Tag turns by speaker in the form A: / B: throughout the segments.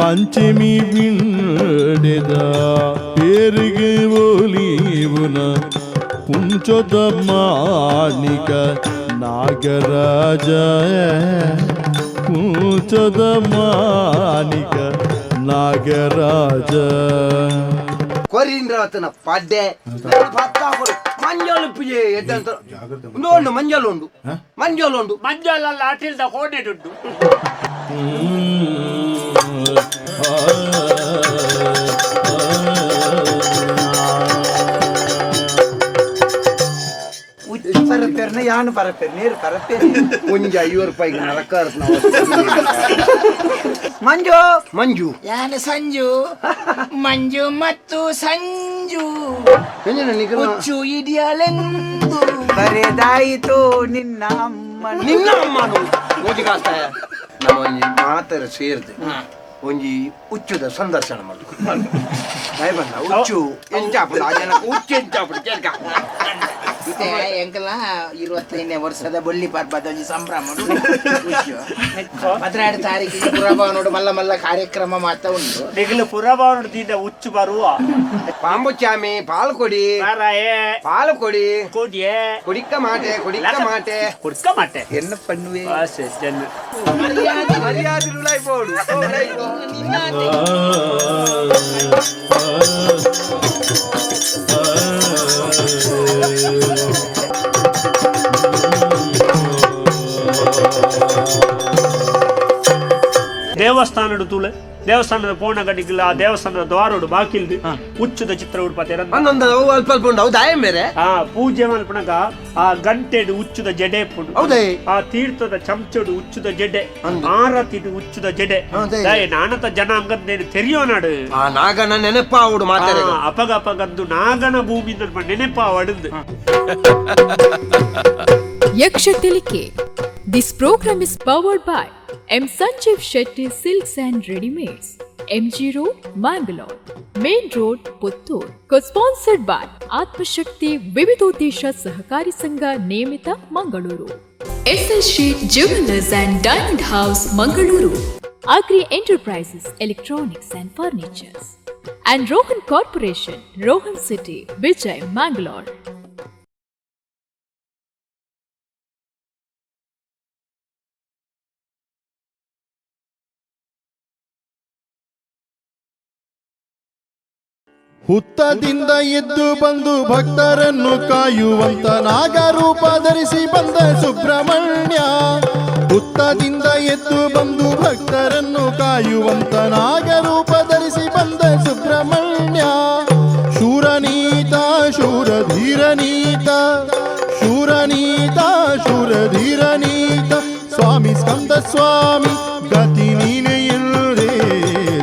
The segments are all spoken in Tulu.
A: Panchami ಬಿಂಡೆದ ಪೇರಿಗೆ ಒಲಿವುನ ಪುಂಚದ ಮಾಣಿಕ ನಾಗರಾಜ ಪುಂಚದ ಮಾಣಿಕ ನಾಗರಾಜ
B: ಕೊರಿಂದ್ರವತನ ಪಡ್ಡೆ ಮಂಜೋಲು ಪಿಜೆ ಎದ್ದಂತ ಉಂಡು ಮಂಜಲ್ ಉಂಡು ಮಂಜಲ್ ಉಂಡು
C: ಮಂಜಲ್ಲ ಅಟಿಲ್ದ ಕೋಣೆಡುಂಡು.
D: ಪರಪೇರ್ನ ಯಾನು ಪರಪೇರ್ ನೀರು ಪರಪೇರ್.
B: ಒಂಜಿ 50 ರೂಪಾಯಿಗೆ ನರಕ.
D: ಮಂಜು
B: ಮಂಜು
E: ಯಾನು ಸಂಜು ಮಂಜು ಮತ್ತು ಸಂಜು ಹುಚ್ಚು ಇಡಿಯಲೆಂದು
D: ಬರೆದಾಯಿತು ನಿನ್ನ ಅಮ್ಮ
B: ನಿನ್ನ ಅಮ್ಮನು ಮೋದಿ ಕಾಸ್ತಾಯ. ನಮ್ಮ ಒಂಜಿ ಮಾತರ ಸೇರ್ದೆ ಒಂಜಿ ಹುಚ್ಚುದ ಸಂದರ್ಶನ ಮಾಡು ಬಂದ ಹುಚ್ಚು ಎಂಚಾಪುಡು ಆ ಜನಕ್ಕೆ ಹುಚ್ಚು ಎಂಚಾಪುಡು ಕೇಳ್ಕ.
E: ಎಂಕಲ 25ನೇ ವರ್ಷದ ಬೊಳ್ಳಿ ಪರ್ಬದ ಒಂಜಿ ಸಂಭ್ರಮ. 12 ತಾರೀಕಿಗೆ ಪುರಭವನೋಡು ಮಲ್ಲ ಮಲ್ಲ ಕಾರ್ಯಕ್ರಮ ಮಾತ ಉಂಟು.
C: ನಿಗಲು ಪುರಭವನೋಡು ದಿಂದ ಹುಚ್ಚು ಬರುವ
B: ಪಾಂಬುಚಾಮಿ ಪಾಲು ಕೊಡಿ ಪಾಲು ಕೊಡಿ
C: ಕೊಡಿಯೇ
B: ಕುಡಿಕ ಮಾಟೆ ಕುಡಿಕ ಮಾಟೆ
C: ಕುಡ್ಕ ಮಾಟೆ
D: ಎನ್ನ ಪಣ್ಣುವೆ
B: ಮರ್ಯಾದೆ ರುಳಾಯ್ಬೋಡು.
C: ದೇವಸ್ಥಾನಡು ತುಳೆ ದೇವಸ್ಥಾನದ ಪೋಣ ಗಡಿಗಿಲ್ಲ ಆ ದೇವಸ್ಥಾನದ ದ್ವಾರೋಡು ಬಾಕಿಲ್ದು ಹುಚ್ಚುದ ಚಿತ್ರ ಉಡ್ಪತೆ
B: ಒಂದೊಂದು ಅಲ್ಪ ಅಲ್ಪ ಉಂಡು ಹೌದಾ ಬೇರೆ
C: ಆ ಪೂಜೆ ಮಲ್ಪನಗ ಆ ಗಂಟೆಡು ಹುಚ್ಚುದ ಜಡೆ ಪುಂಡು
B: ಹೌದೇ
C: ಆ ತೀರ್ಥದ ಚಮಚಡು ಹುಚ್ಚುದ ಜಡೆ ಆರತಿಡು ಹುಚ್ಚುದ ಜಡೆ ನಾನತ ಜನಾಂಗದ್ದೇನು ತೆರಿಯೋನಾಡು
B: ಆ ನಾಗನ ನೆನಪಾವುಡು ಮಾತಾರೆ
C: ಅಪಗ ಅಪಗಂದು ನಾಗನ ಭೂಮಿ ನೆನಪಾವಡುದು.
F: Yaksha Tilike. This program is powered by M. Sanjeev Shetty Silks and Readymades, MG Road, Mangalore, Main Road, Puttur. Co-sponsored by Atmashakti Vividodesha Sahakari Sangha Niyamita, Mangaluru. SL Sheet Jewelers and Diamond House, Mangaluru. Agri Enterprises, Electronics and Furnitures. And Rohan Corporation, Rohan City, Vijay, Mangalore.
A: ಹುತ್ತದಿಂದ ಎದ್ದು ಬಂದು ಭಕ್ತರನ್ನು ಕಾಯುವಂತ ನಾಗರೂಪ ಧರಿಸಿ ಬಂದ ಸುಬ್ರಹ್ಮಣ್ಯ. ಹುತ್ತದಿಂದ ಎದ್ದು ಬಂದು ಭಕ್ತರನ್ನು ಕಾಯುವಂತ ನಾಗರೂಪ ಧರಿಸಿ ಬಂದ ಸುಬ್ರಹ್ಮಣ್ಯ. ಶೂರನೀತ ಶೂರಧೀರನೀತ ಶೂರನೀತ ಶೂರಧೀರನೀತ ಸ್ವಾಮಿ ಸ್ಕಂದ ಸ್ವಾಮಿ ಗತಿ ನೀನೆ ಎಲ್ಲೇ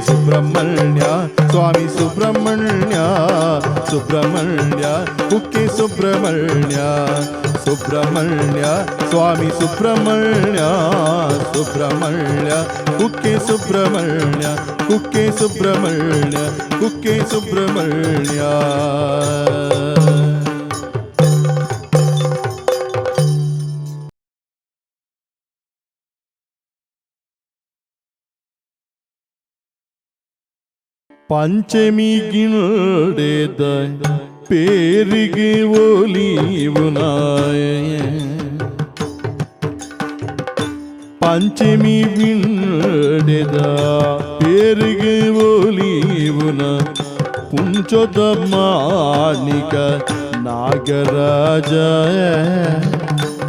A: ಸುಬ್ರಹ್ಮಣ್ಯ ಸ್ವಾಮಿ ಸುಬ್ರಹ್ಮಣ್ಯ ಸುಬ್ರಹ್ಮಣ್ಯ ಕುಕ್ಕೆ ಸುಬ್ರಹ್ಮಣ್ಯ ಸುಬ್ರಹ್ಮಣ್ಯ ಸ್ವಾಮಿ ಸುಬ್ರಹ್ಮಣ್ಯ ಸುಬ್ರಹ್ಮಣ್ಯ ಕುಕ್ಕೆ ಸುಬ್ರಹ್ಮಣ್ಯ ಕುಕ್ಕೆ ಸುಬ್ರಹ್ಮಣ್ಯ ಕುಕ್ಕೆ ಸುಬ್ರಹ್ಮಣ್ಯ. ಪಂಚಮಿ ಗಿಣಡೆದ ಪೇರಿಗೆ ಒಲಿವುನಾಯ ಪಂಚಮಿ ಬಿಂಡೆದ ಪೇರಿಗೆ ಒಲಿವುನ ಪುಂಚದ ಮಾಣಿಕ ನಾಗರಾಜ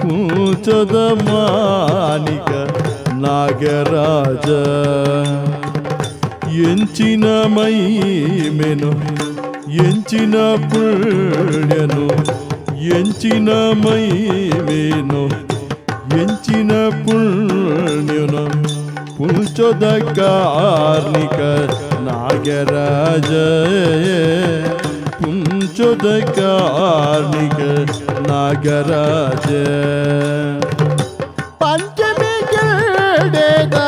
A: ಪುಂಚದ ಮಾಣಿಕ ನಾಗರಾಜ. ಎಂಚಿನ ಮೈಮೆನು ಎಂಚಿನ ಪುಣ್ಯನು ಎಂಚಿನ ಮೈಮೇನು ಎಂಚಿನ ಪುಣ್ಯನು ಪುಂಚದ ಕಾರ್ಣಿಕ ನಾಗರಾಜ ಪುಂಚದ ಕಾರ್ಣಿಕ ನಾಗರಾಜ. ಪಂಚಮಿ ಗಿಡದ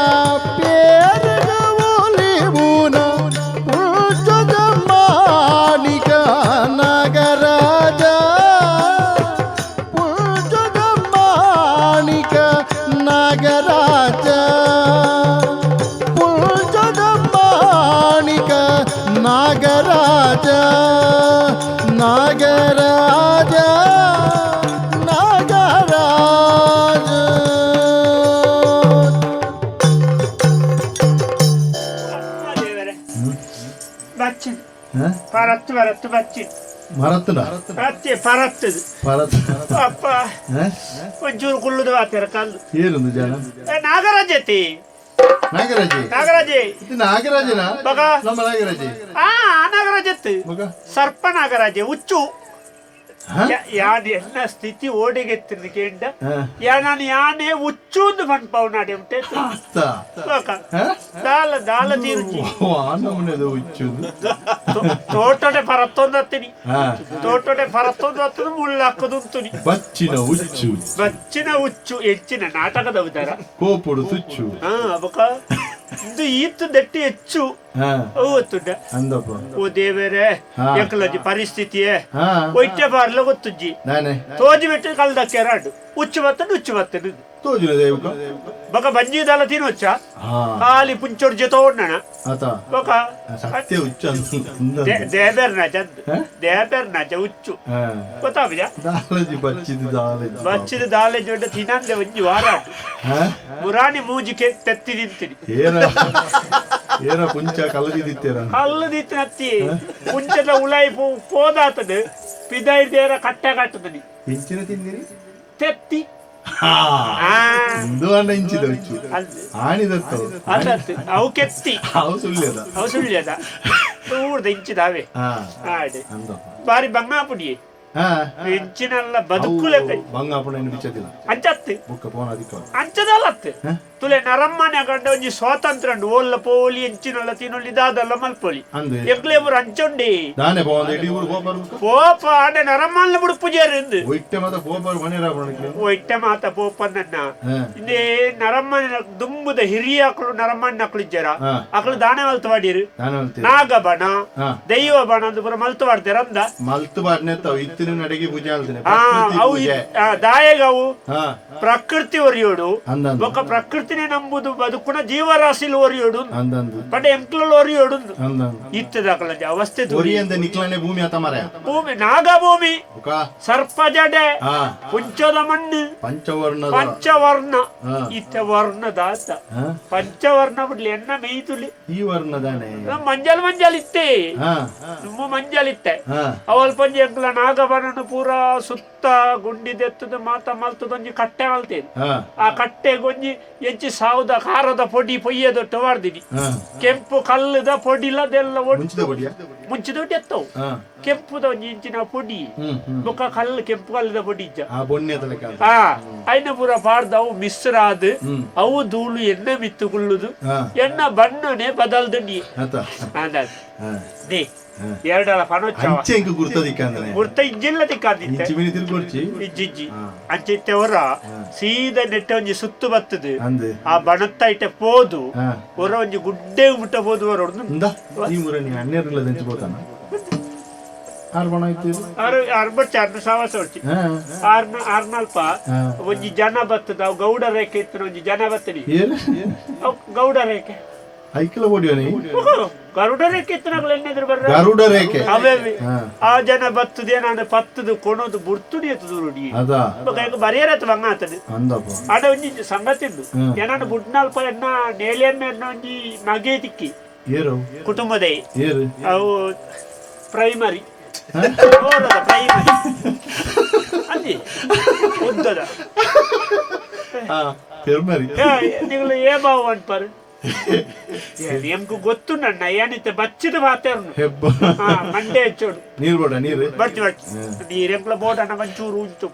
A: ನಾಗರಾಜ ಪುಂಚದ ಮಾಣಿಕ ನಾಗರಾಜ ಪುಂಚದ ಮಾಣಿಕ.
C: ಬಚ್ಚಿ ಪರತ್ತು ಪರತ್ತು ಬಚ್ಚಿ
A: ಮರತ್ತುಂಡ
C: ಅತ್ತೆ ಪರತ್ತದು
A: ಪರತ್
C: ಅಪ್ಪ ಒಂಚೂರು ಕುಳ್ಳುದು ಆತರ ಕಲ್ಲು
A: ಏನೊಂದು ಜನ
C: ನಾಗರಾಜತಿ
A: ನಾಗರಾಜಿ
C: ನಾಗರಾಜೆ
A: ಇದು ನಾಗರಾಜನ
C: ಬಗ
A: ನಮ್ಮ ನಾಗರಾಜಿ
C: ಆ ನಾಗರಾಜತ್ತು
A: ಮಗ
C: ಸರ್ಪ ನಾಗರಾಜೆ ಹುಚ್ಚು ಯಾನ್ ಎನ್ನ ಸ್ಥಿತಿ ಓಡಿಗೆತ್ತಿನ ಕೇಂಡ ಯಾ ನಾನು ಯಾನೇ ಹುಚ್ಚು ಒಂದು ಪನ್ಪವ್ ನಾಡಿ ಉಂಟೆ ದಾಲ ದಾಲ ತೀರುಚಿ
A: ಹುಚ್ಚು
C: ತೋಟಡೆ ಪರತ್ತೊಂದು ಹತ್ತಿನಿ ತೋಟಡೆ ಪರತ್ತೊಂದು ಹತ್ತದು ಮುಳ್ಳಾಕದುಂತುನಿ
A: ಬಚ್ಚಿನ ಹುಚ್ಚು
C: ಬಚ್ಚಿನ ಹುಚ್ಚು ಹೆಚ್ಚಿನ ನಾಟಕದ ಉದಾರ
A: ಕೋಪುಡು ತುಚ್ಚು
C: ಹಾ ಅಬಕ ಇದು ಈತು ದಟ್ಟಿ ಹೆಚ್ಚು ಗೊತ್ತುಂಡ
A: ಅಂದಪ್ಪ
C: ಓ ದೇವರೇ ಎಂಕಲಜ್ಜಿ ಪರಿಸ್ಥಿತಿಯೇ ಒಯ್ಟೆ ಬಾರ್ಲ ಗೊತ್ತುಜ್ಜಿ ತೋಜಿ ಬಿಟ್ಟು ಕಲ್ದಕ್ಕೆ ರಾಡು ಉಚ್ಚು ಬತ್ತನು ಉಚ್ಚು ಬತ್ತನು
A: ತೋಜಿನ ದೇವಕ
C: ಬಕ ಬಂಜಿದಲ್ಲ ತಿನ್ನೊಚ್ಚ ಖಾಲಿ ಪುಂಚೋಡ್ ಜೊತೆ ಓಡೋಣ ಬಕ
A: ಸತ್ಯ ಹುಚ್ಚು
C: ದೇಬೇರ್ನಾಚ ದೇಬೇರ್ನಾಚ ಹುಚ್ಚು ಗೊತ್ತಾಪಿಜ
A: ದಾಲಜಿ ಬಚ್ಚಿದ ದಾಲಜಿ
C: ಬಚ್ಚಿದ ದಾಲಜಿ ಉಂಡ ತಿನ್ನಂದೆ ಒಂಜಿ ವಾರ ಮುರಾಣಿ ಮೂಜಿಕೆ ತೆತ್ತಿ ತಿಂತೀನಿ
A: ಏರ ಏರ ಪುಂಚ ಕಲ್ಲದಿತ್ತೇರ
C: ಕಲ್ಲದಿತ್ತಿನತ್ತಿ ಪುಂಚದ ಉಲಾಯಿ ಪೋದಾತದ ಪಿದೈದೇರ ಕಟ್ಟೆ ಕಟ್ಟದನಿ
A: ಇಂಚಿನ ತಿಂದಿರಿ
C: ತೆತ್ತಿ
A: ಇಂದು ಅಣ್ಣ ಇಂಚಿದ ಹುಚ್ಚು ಆಣಿದತ್ತವು
C: ಅದತ್ತು ಅವು ಕೆತ್ತಿ
A: ಅವು ಸುಳ್ಯದ
C: ಅವು ಸುಳ್ಯದ ಊರ್ದ ಇಂಚಿದಾವೆ ಆಡೆ ಬಾರಿ ಬಂಗಾಪುಡಿ ಇಂಚಿನಲ್ಲ ಬದುಕುಲೆ
A: ಬಂಗಾಪುಣ ಬಿಚ್ಚದಿಲ್ಲ
C: ಅಂಚತ್ತು
A: ಬುಕ್ಕ ಪೋನ ಅದಿಕ್ಕ
C: ಅಂಚದಲ್ಲತ್ತು ತುಲೆ ನರಮ್ಮನೆ ಕಂಡ ಒಂಜಿ ಸ್ವಾತಂತ್ರ್ಯ ಉಂಡು ಓಲ್ಲ ಪೋಲಿ ಎಂಚಿನಲ್ಲ ತಿನ್ನೊಲ್ಲಿ ದಾದಲ್ಲ ಮಲ್ಪೋಲಿ ಎಂಕ್ಲೆ ಊರು ಅಂಚೊಂಡಿ
A: ದಾನೆ ಪೋಂದ ಇಡೀ ಊರು ಪೋಪರ್
C: ಪೋಪ ಆಡೆ ನರಮ್ಮನ ಬುಡು ಪೂಜಾರಿ ಇಂದು
A: ಒಯ್ಟೆ ಮಾತ ಪೋಪರ್ ಮನೆ
C: ಒಯ್ಟೆ ಮಾತ ಪೋಪನ್ನ ಇನ್ನೇ ನರಮ್ಮನ ದುಂಬುದ ಹಿರಿಯ ಅಕಳು ನರಮ್ಮಣ್ಣ ಅಕಳು ಇಜ್ಜಾರ ಅಕಳು ದಾನೆ ಮಲ್ತು ವಾಡಿರು ನಾಗಬಣ ದೈವ ಬಣ ಅಂದ್ ಪೂರ ಮಲ್ತು ವಾಡ್ತಾರ ಅಂದ
A: ಮಲ್ತು ಬಾಡ್ನೆ ಇತ್ತಿನ ನಡಿಗೆ ಪೂಜೆ ಆಲ್ತನೆ
C: ಅವು ದಾಯಗವು ಪ್ರಕೃತಿ ಒರಿಯೋಡು ಬೊಕ್ಕ ಪ್ರಕೃತಿನೇ ನಂಬುದು ಬದುಕುನ ಜೀವರಾಶಿಲು ಒರಿಯೋಡು ಪಂಡ ಎಂಕ್ಲಲ್ ಒರಿಯೋಡು ಇತ್ತದ ಅವಸ್ಥೆ
A: ನಿಕ್ಲನೆ ಭೂಮಿ ಆತ ಮಾರಾಯ
C: ಭೂಮಿ ನಾಗಭೂಮಿ ಸರ್ಪ ಜಡೆ ಪುಂಚದ ಮಣ್ಣು
A: ಪಂಚವರ್ಣ
C: ಪಂಚವರ್ಣ ಇತ್ತ ವರ್ಣದಾತ ಪಂಚವರ್ಣ ಬಿಡ್ಲಿ ಎನ್ನ ಮೇಯ್ತುಲಿ
A: ಈ ವರ್ಣದಾನೆ
C: ಮಂಜಲ್ ಮಂಜಲ್ ಇತ್ತೆ ತುಂಬ ಮಂಜಲ್ ಇತ್ತೆ ಅವಲ್ ಪಂಜ ಎಂಕ್ಲ ನಾಗಬನನ್ನು ಪೂರಾ ಸುತ್ತ ಗುಂಡಿದೆತ್ತದ ಮಾತ ಮಲ್ತದೊಂಜಿ ಕಟ್ಟೆ ಮಲ್ತೇನೆ ಆ ಕಟ್ಟೆಗೊಂಜಿ ಎಂಚಿ ಸಾವುದ ಖಾರದ ಪೊಡಿ ಪೊಯ್ಯದೊಟ್ಟು ಮಾಡ್ದಿನಿ ಕೆಂಪು ಕಲ್ಲುದ ಪೊಡಿಲದೆಲ್ಲ ಮುಂಚಿದ ಒಟ್ಟು ಎತ್ತವು ಕೆಂಪುದ ಒಂಜಿ ಇಂಚಿನ ಪೊಡಿ ಬೊಕ್ಕ ಕಲ್ಲು ಕೆಂಪು ಕಲ್ಲದ ಪೊಡಿ ಇಜ್ಜ ಐನ ಪೂರ ಪಾಡ್ದ ಅವು ಮಿಶ್ರ ಆದ್ ಅವು ಧೂಳು ಎಣ್ಣೆ ಮಿತ್ತು ಕುಳ್ಳುದು ಎಣ್ಣ ಬಣ್ಣನೆ ಬದಲ್ದು ನೀ they ಎರಡಲ್ಲ ಪನೊಚ್ಚ
A: ಅಂಚೆ ಇಂಕ ಗುರ್ತದಿಕ್ಕಂದ್ರೆ
C: ಗುರ್ತ ಇಜ್ಜಿಲ್ಲ ತಿಕ್ಕಾದಿತ್ತೆ
A: ಇಂಚಿ ಮಿನಿ ತಿರ್ಗೊಡ್ಚಿ
C: ಇಜ್ಜಿಜ್ಜಿ ಅಂಚೆ ಇತ್ತೆವರ ಸೀದಾ ನೆಟ್ಟೆ ಒಂಜಿ ಸುತ್ತು ಬತ್ತದು ಆ ಬಣತ್ತ ಇಟ್ಟೆ ಪೋದು ಹೊರ ಒಂಜಿ ಗುಡ್ಡೆ ಮುಟ್ಟ ಪೋದು ಹೊರ
A: ಈ ಮುರ ನೀ ಹನ್ನೆರಡು ದಂಚಿ ಪೋತಾನ ಆರು ಬಣ ಇತ್ತು
C: ಆರು ಆರು ಬಚ್ಚ ಆರ್ನ ಸಾವಾಸ ಹೊಡ್ಚಿ ಆರ್ನ ಆರ್ನಲ್ಪ ಒಂಜಿ ಜನ ಬತ್ತದ ಅವು ಗೌಡ ರೇಖೆ ಇತ್ತು ಒಂಜಿ ಜನ ಬತ್ತನಿ ಅವು ಗೌಡ ರೇಖೆ
A: ಐಕಲ ಓಡಿಯೋನಿ
C: ಗರುಡ ರೇಖೆ ಇತ್ತು ಎಣ್ಣೆದ್ರು ಬರ್ರ
A: ಗರುಡ ರೇಖೆ
C: ಅವೇ ಆ ಜನ ಬತ್ತದೆ ನಾನು ಪತ್ತದು ಕೊಣದು ಬುಡ್ತುಡಿ ಎತ್ತದು ನೋಡಿ
A: ಅದಾ
C: ಬರಿಯರತ್ತು ಬಂಗ ಆತದು
A: ಅಂದಪ್ಪ
C: ಆಡ ಒಂಜಿ ಸಂಗತಿಂದು ಏನಾನ ಬುಡ್ನಲ್ಪ ಎನ್ನ ನೇಲಿಯನ್ನ ಎನ್ನ ಒಂಜಿ ಮಗೆ ತಿಕ್ಕಿ
A: ಏರು
C: ಕುಟುಂಬದ
A: ಏರು
C: ಅವು ಪ್ರೈಮರಿ ಪ್ರೈಮರಿ ಅಲ್ಲಿ ಉದ್ದದ
A: ಪೆರ್ಮರಿ
C: ನೀವು ಏ ಬಾವು ಅನ್ಪಾರು ಎಂಕು ಗೊತ್ತುಂಡಣ್ಣ ಏನಿತ್ತೆ ಬಚ್ಚಿದ ಮಾತೇರ್ನು ಮಂಡೆ ಹೆಚ್ಚೋಡು
A: ನೀರು ಬೋಡ ನೀರು
C: ಬರ್ತಿ ಬರ್ತಿ ನೀರೆಂಕ್ಲ ಬೋಡಣ್ಣ ಒಂಚೂರು ಉಂಟು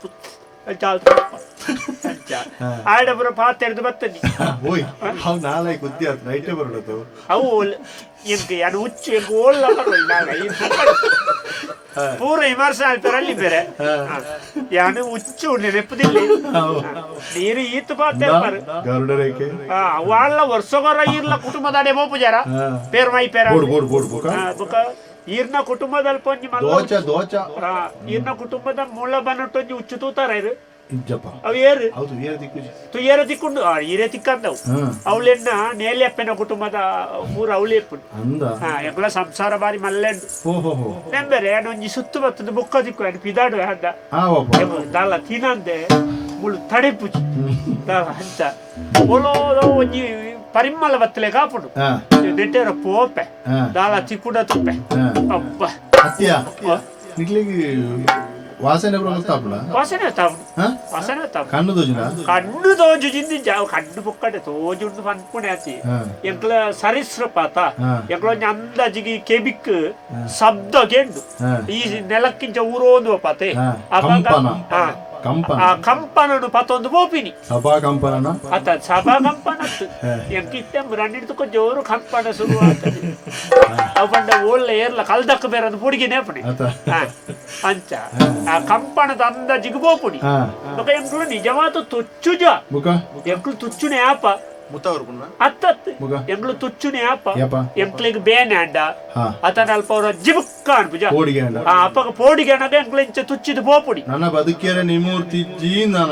C: ಆಡ ಪೂರ ಪಾತೆರ್ದು ಬತ್ತನಿ
A: ಓಯ್ ಅವು ನಾಳೆ ಕುದ್ದಿ ಆತು ನೈಟೇ ಬರೋದು
C: ಅವು ಎಂಕ್ ಯಾನು ಹುಚ್ಚು ಎಂಕ್ ಓಲ್ಲ ಬರೋಲ್ಲ ಪೂರ ವಿಮರ್ಶೆ ಆಲ್ಪೇರ ಅಲ್ಲಿ ಬೇರೆ ಯಾನು ಹುಚ್ಚು ನೆನಪದಿಲ್ಲ ನೀರು ಈತು ಪಾತೆ
A: ಗರುಡ ರೇಖೆ
C: ಅವಾಳ ವರ್ಷಗೊರ ಇರ್ಲ ಕುಟುಂಬದಾಡೆ ಪೋಪುಜಾರ ಪೇರ್ ಮೈ ಪೇರ ಬೊಕ ಈರ್ನ ಕುಟುಂಬದಲ್ಲಿ ಪೊಂಜಿ
A: ದೋಚ ದೋಚ
C: ಈರ್ನ ಕುಟುಂಬದ ಮೂಲ ಬನ್ನಟ್ಟೊಂಜಿ ಹುಚ್ಚು ತೂತಾರ ಇರು
A: ಇಜ್ಜಪ್ಪ
C: ಅವು ಏರು
A: ಹೌದು ಏರು ದಿಕ್ಕುಜಿ
C: ತು ಏರು ದಿಕ್ಕುಂಡು ಈರೆ ತಿಕ್ಕಂದವು ಅವಳೆನ್ನ ನೇಲಿಯಪ್ಪನ ಕುಟುಂಬದ ಊರು ಅವಳೆಪ್ಪು
A: ಅಂದ
C: ಎಂಕಲ ಸಂಸಾರ ಬಾರಿ ಮಲ್ಲೆಂಡು
A: ಓಹೋ
C: ನೆಂಬೆರೆ ಒಂಜಿ ಸುತ್ತು ಬತ್ತದ ಬುಕ್ಕ ದಿಕ್ಕು ಏನು ಪಿದಾಡು ಅಂದ ದಾಲ ತಿನಂದೆ ಮುಳು ತಡೆಪುಜಿ ದಾಲ ಅಂತ ಒಲೋ ಒಂಜಿ ಪರಿಮಳ ಬತ್ತಲೆ ಕಾಪುಡು ನೆಟ್ಟೇರ ಪೋಪೆ ದಾಲ ತಿಕ್ಕುಡ ತುಪ್ಪೆ ಅಬ್ಬ
A: ಅತ್ಯ ನಿಕ್ಲಿಗೆ ವಾಸನೆ ಗೊತ್ತಾಪುಡ
C: ವಾಸನೆ ತಾಪುಡು ವಾಸನೆ ತಾಪು
A: ಕಣ್ಣು ತೋಜುನ
C: ಕಣ್ಣು ತೋಜು ಜಿಂದಿ ಕಣ್ಣು ಪುಕ್ಕಡೆ ತೋಜುಂಡು ಪನ್ಪುಣೆ ಆತಿ ಎಂಕ್ಲ ಸರಿಸೃಪಾತ ಎಂಕ್ಲ ಒಂಜಿ ಅಂದಾಜಿಗೆ ಕೆಬಿಕ್ ಶಬ್ದ ಕೇಂಡು ಈ ನೆಲಕ್ಕಿಂಚ ಊರೋಂದು ಪಾತೆ
A: ಕಂಪನ
C: ಆ ಕಂಪನನು ಪತ್ತೊಂದು ಪೋಪಿನಿ
A: ಸಭಾ ಕಂಪನ
C: ಅತ್ತ ಸಭಾ ಕಂಪನ ಎಂಕಿತ್ತೆ ರನ್ನಿಡ್ತಕ್ಕ ಜೋರು ಕಂಪನ ಶುರು ಆಗ್ತದೆ ಅವು ಪಂಡ ಓಳ್ಳೆ ಏರ್ಲ ಕಲ್ದಕ್ಕ ಬೇರೆ ಪುಡಿಗೆ ನೇಪಣಿ ಅಂಚ ಆ ಕಂಪನದ ಅಂದಾಜಿಗೆ ಪೋಪುಣಿ ಬೊಕ ಎಂಕ್ಲು ನಿಜವಾದ ತುಚ್ಚುಜ ಎಂಕ್ಲು ತುಚ್ಚುನೆ ಆಪ ಅತ್ತತ್ತು ಎಂಕ್ಲು ತುಚ್ಚುನೆ ಆಪ ಎಂಕ್ಲಿಗೆ ಬೇನೆ ಅಂಡ ಅತನ ಅಲ್ಪ ಅವರ ಜಿಬುಕ್ಕ ಅನ್ಪುಜ ಅಪ್ಪಗ ಪೋಡಿಗೆ ಅಣ್ಣಗ ಎಂಕ್ಲು ಇಂಚ ತುಚ್ಚಿದ ಪೋಪುಡಿ
A: ನನ್ನ ಬದುಕಿಯರ ನಿಮೂರ್ತಿ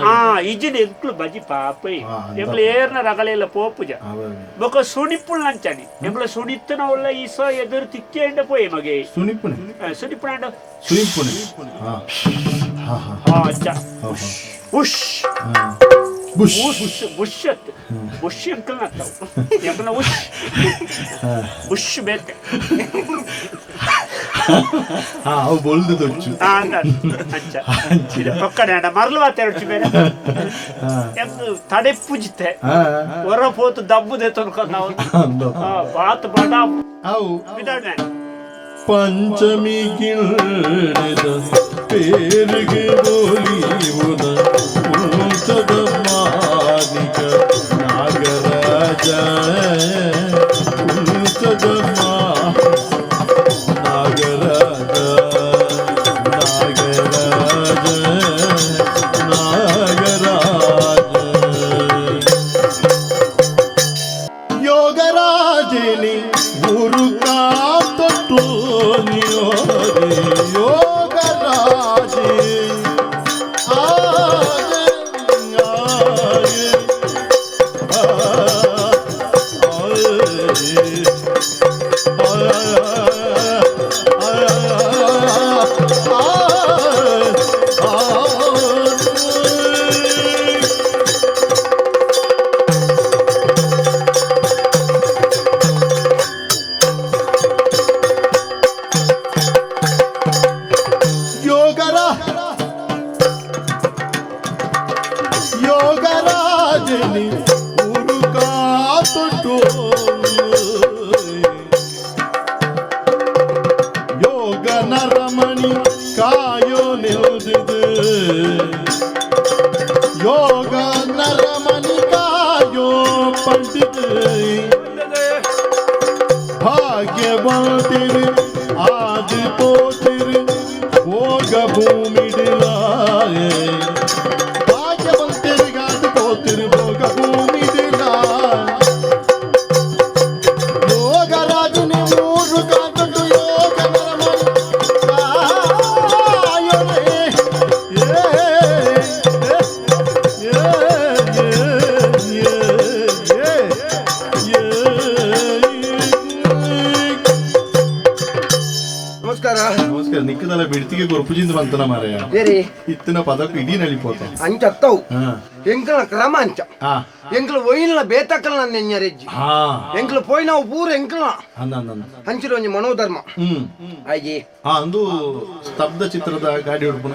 C: ಆ ಇಜಿನ ಎಂಕ್ಲು ಬಜಿ ಪಾಪ ಎಂಕ್ಲು ಏರ್ನ ರಗಳೆಲ್ಲ ಪೋಪುಜ ಬೊಕ ಸುಣಿಪುಳ್ ನಂಚನಿ ಎಂಕ್ಲು ಸುಣಿತ್ತನ ಉಳ್ಳ ಈಸ ಎದುರು ತಿಕ್ಕೇಂಡ ಪೋಯೆ ಮಗೆ
A: ಸುಣಿಪುಣೆ
C: ಸುಣಿಪುಣ ಅಂಡ
A: ಸುಣಿಪುಣೆ
C: ಅಚ್ಚ ಉಶ್
A: Bush
C: Bush Bush ಎಂಕಲ್ನ ಎಂಕಲ್ನ ಉಶ್ ಬುಷ್ ಬೇತೆ
A: ಅವು ಬೊಲ್ದು ತೊಚ್ಚು
C: ಅಂಚ ಪಕ್ಕನೆ ಅಣ್ಣ ಮರಳು ಮಾತಾಡ್ಚು ಬೇರೆ ಎಂಕ್ ತಡೆಪುಜಿತೆ ಹೊರ ಪೋತು ದಬ್ಬುದೆ ತೊನ್ಕೊಂಡು ನಾವು ಬಾತ್ ಬಡ
A: ಅವು ಪಂಚಮಿ ಗಿಳಿದ ಪೇರಿಗೆ ಬೋಲಿವುದ ಉಂಚದ ಮಾನಿಕ ನಾಗರಾಜ ಉಂಚದ ನಾಗರಾಜ ನಾಗರಾಜ ನಾಗರಾಜ ಯೋಗರಾಜಿನಿ ಗುರು ಕಾತೊಟ್ಟು ಯೋಗರಾಜಿ ಯೋಗರಾಜನಿ ಊರು ಕಾತೊಟ್ಟು ಯೋಗ ನರಮಣಿ ಕಾಯೋ ನಿಲ್ದಿದೆ ಯೋಗ ನರಮಣಿ ಕಾಯೋ ಪಂಡಿತ ಭಾಗ್ಯವಂತಿರಿ ಆದಿ ಪೋತಿರಿ ಭೋಗ ಭೂಮಿಡಿಲಾಯೇ ಯೋಗರಾಜನಿ ಮೂರು ಕಾತೊಟ್ಟು ಯೋಗ ನರಮಣಿ ಕಾಯೋನೆ
B: ನಮಸ್ಕಾರ
A: ನಮಸ್ಕಾರ ನಿಕ್ಕದಲ್ಲ ಬಿಡ್ತಿಗೆ ಕೊರ್ಪುಜಿಂದ ಬಂತನ ಮಾರಾಯ ಇತ್ತಿನ ಪದಕ್ಕೂ ಇಡೀ ನಳಿಪೋತ
B: ಅಂಚತ್ತವು ಎಂಕಲ ಕ್ರಮ ಅಂಚ ಎಂಕಲ ಒಯ್ಯಿನ ಬೇತಕ್ಕಲ ನನ್ನ ಎಂಜರೆಜ್ಜಿ ಎಂಕಲ ಪೋಯಿನವು ಪೂರ ಎಂಕಲ ಅಂಚಿರ ಒಂಜಿ ಮನೋಧರ್ಮ ಆಯ್ಜಿ
A: ಅಂದು ಸ್ತಬ್ಧ ಚಿತ್ರದ ಗಾಡಿ ಉಡುಪುನ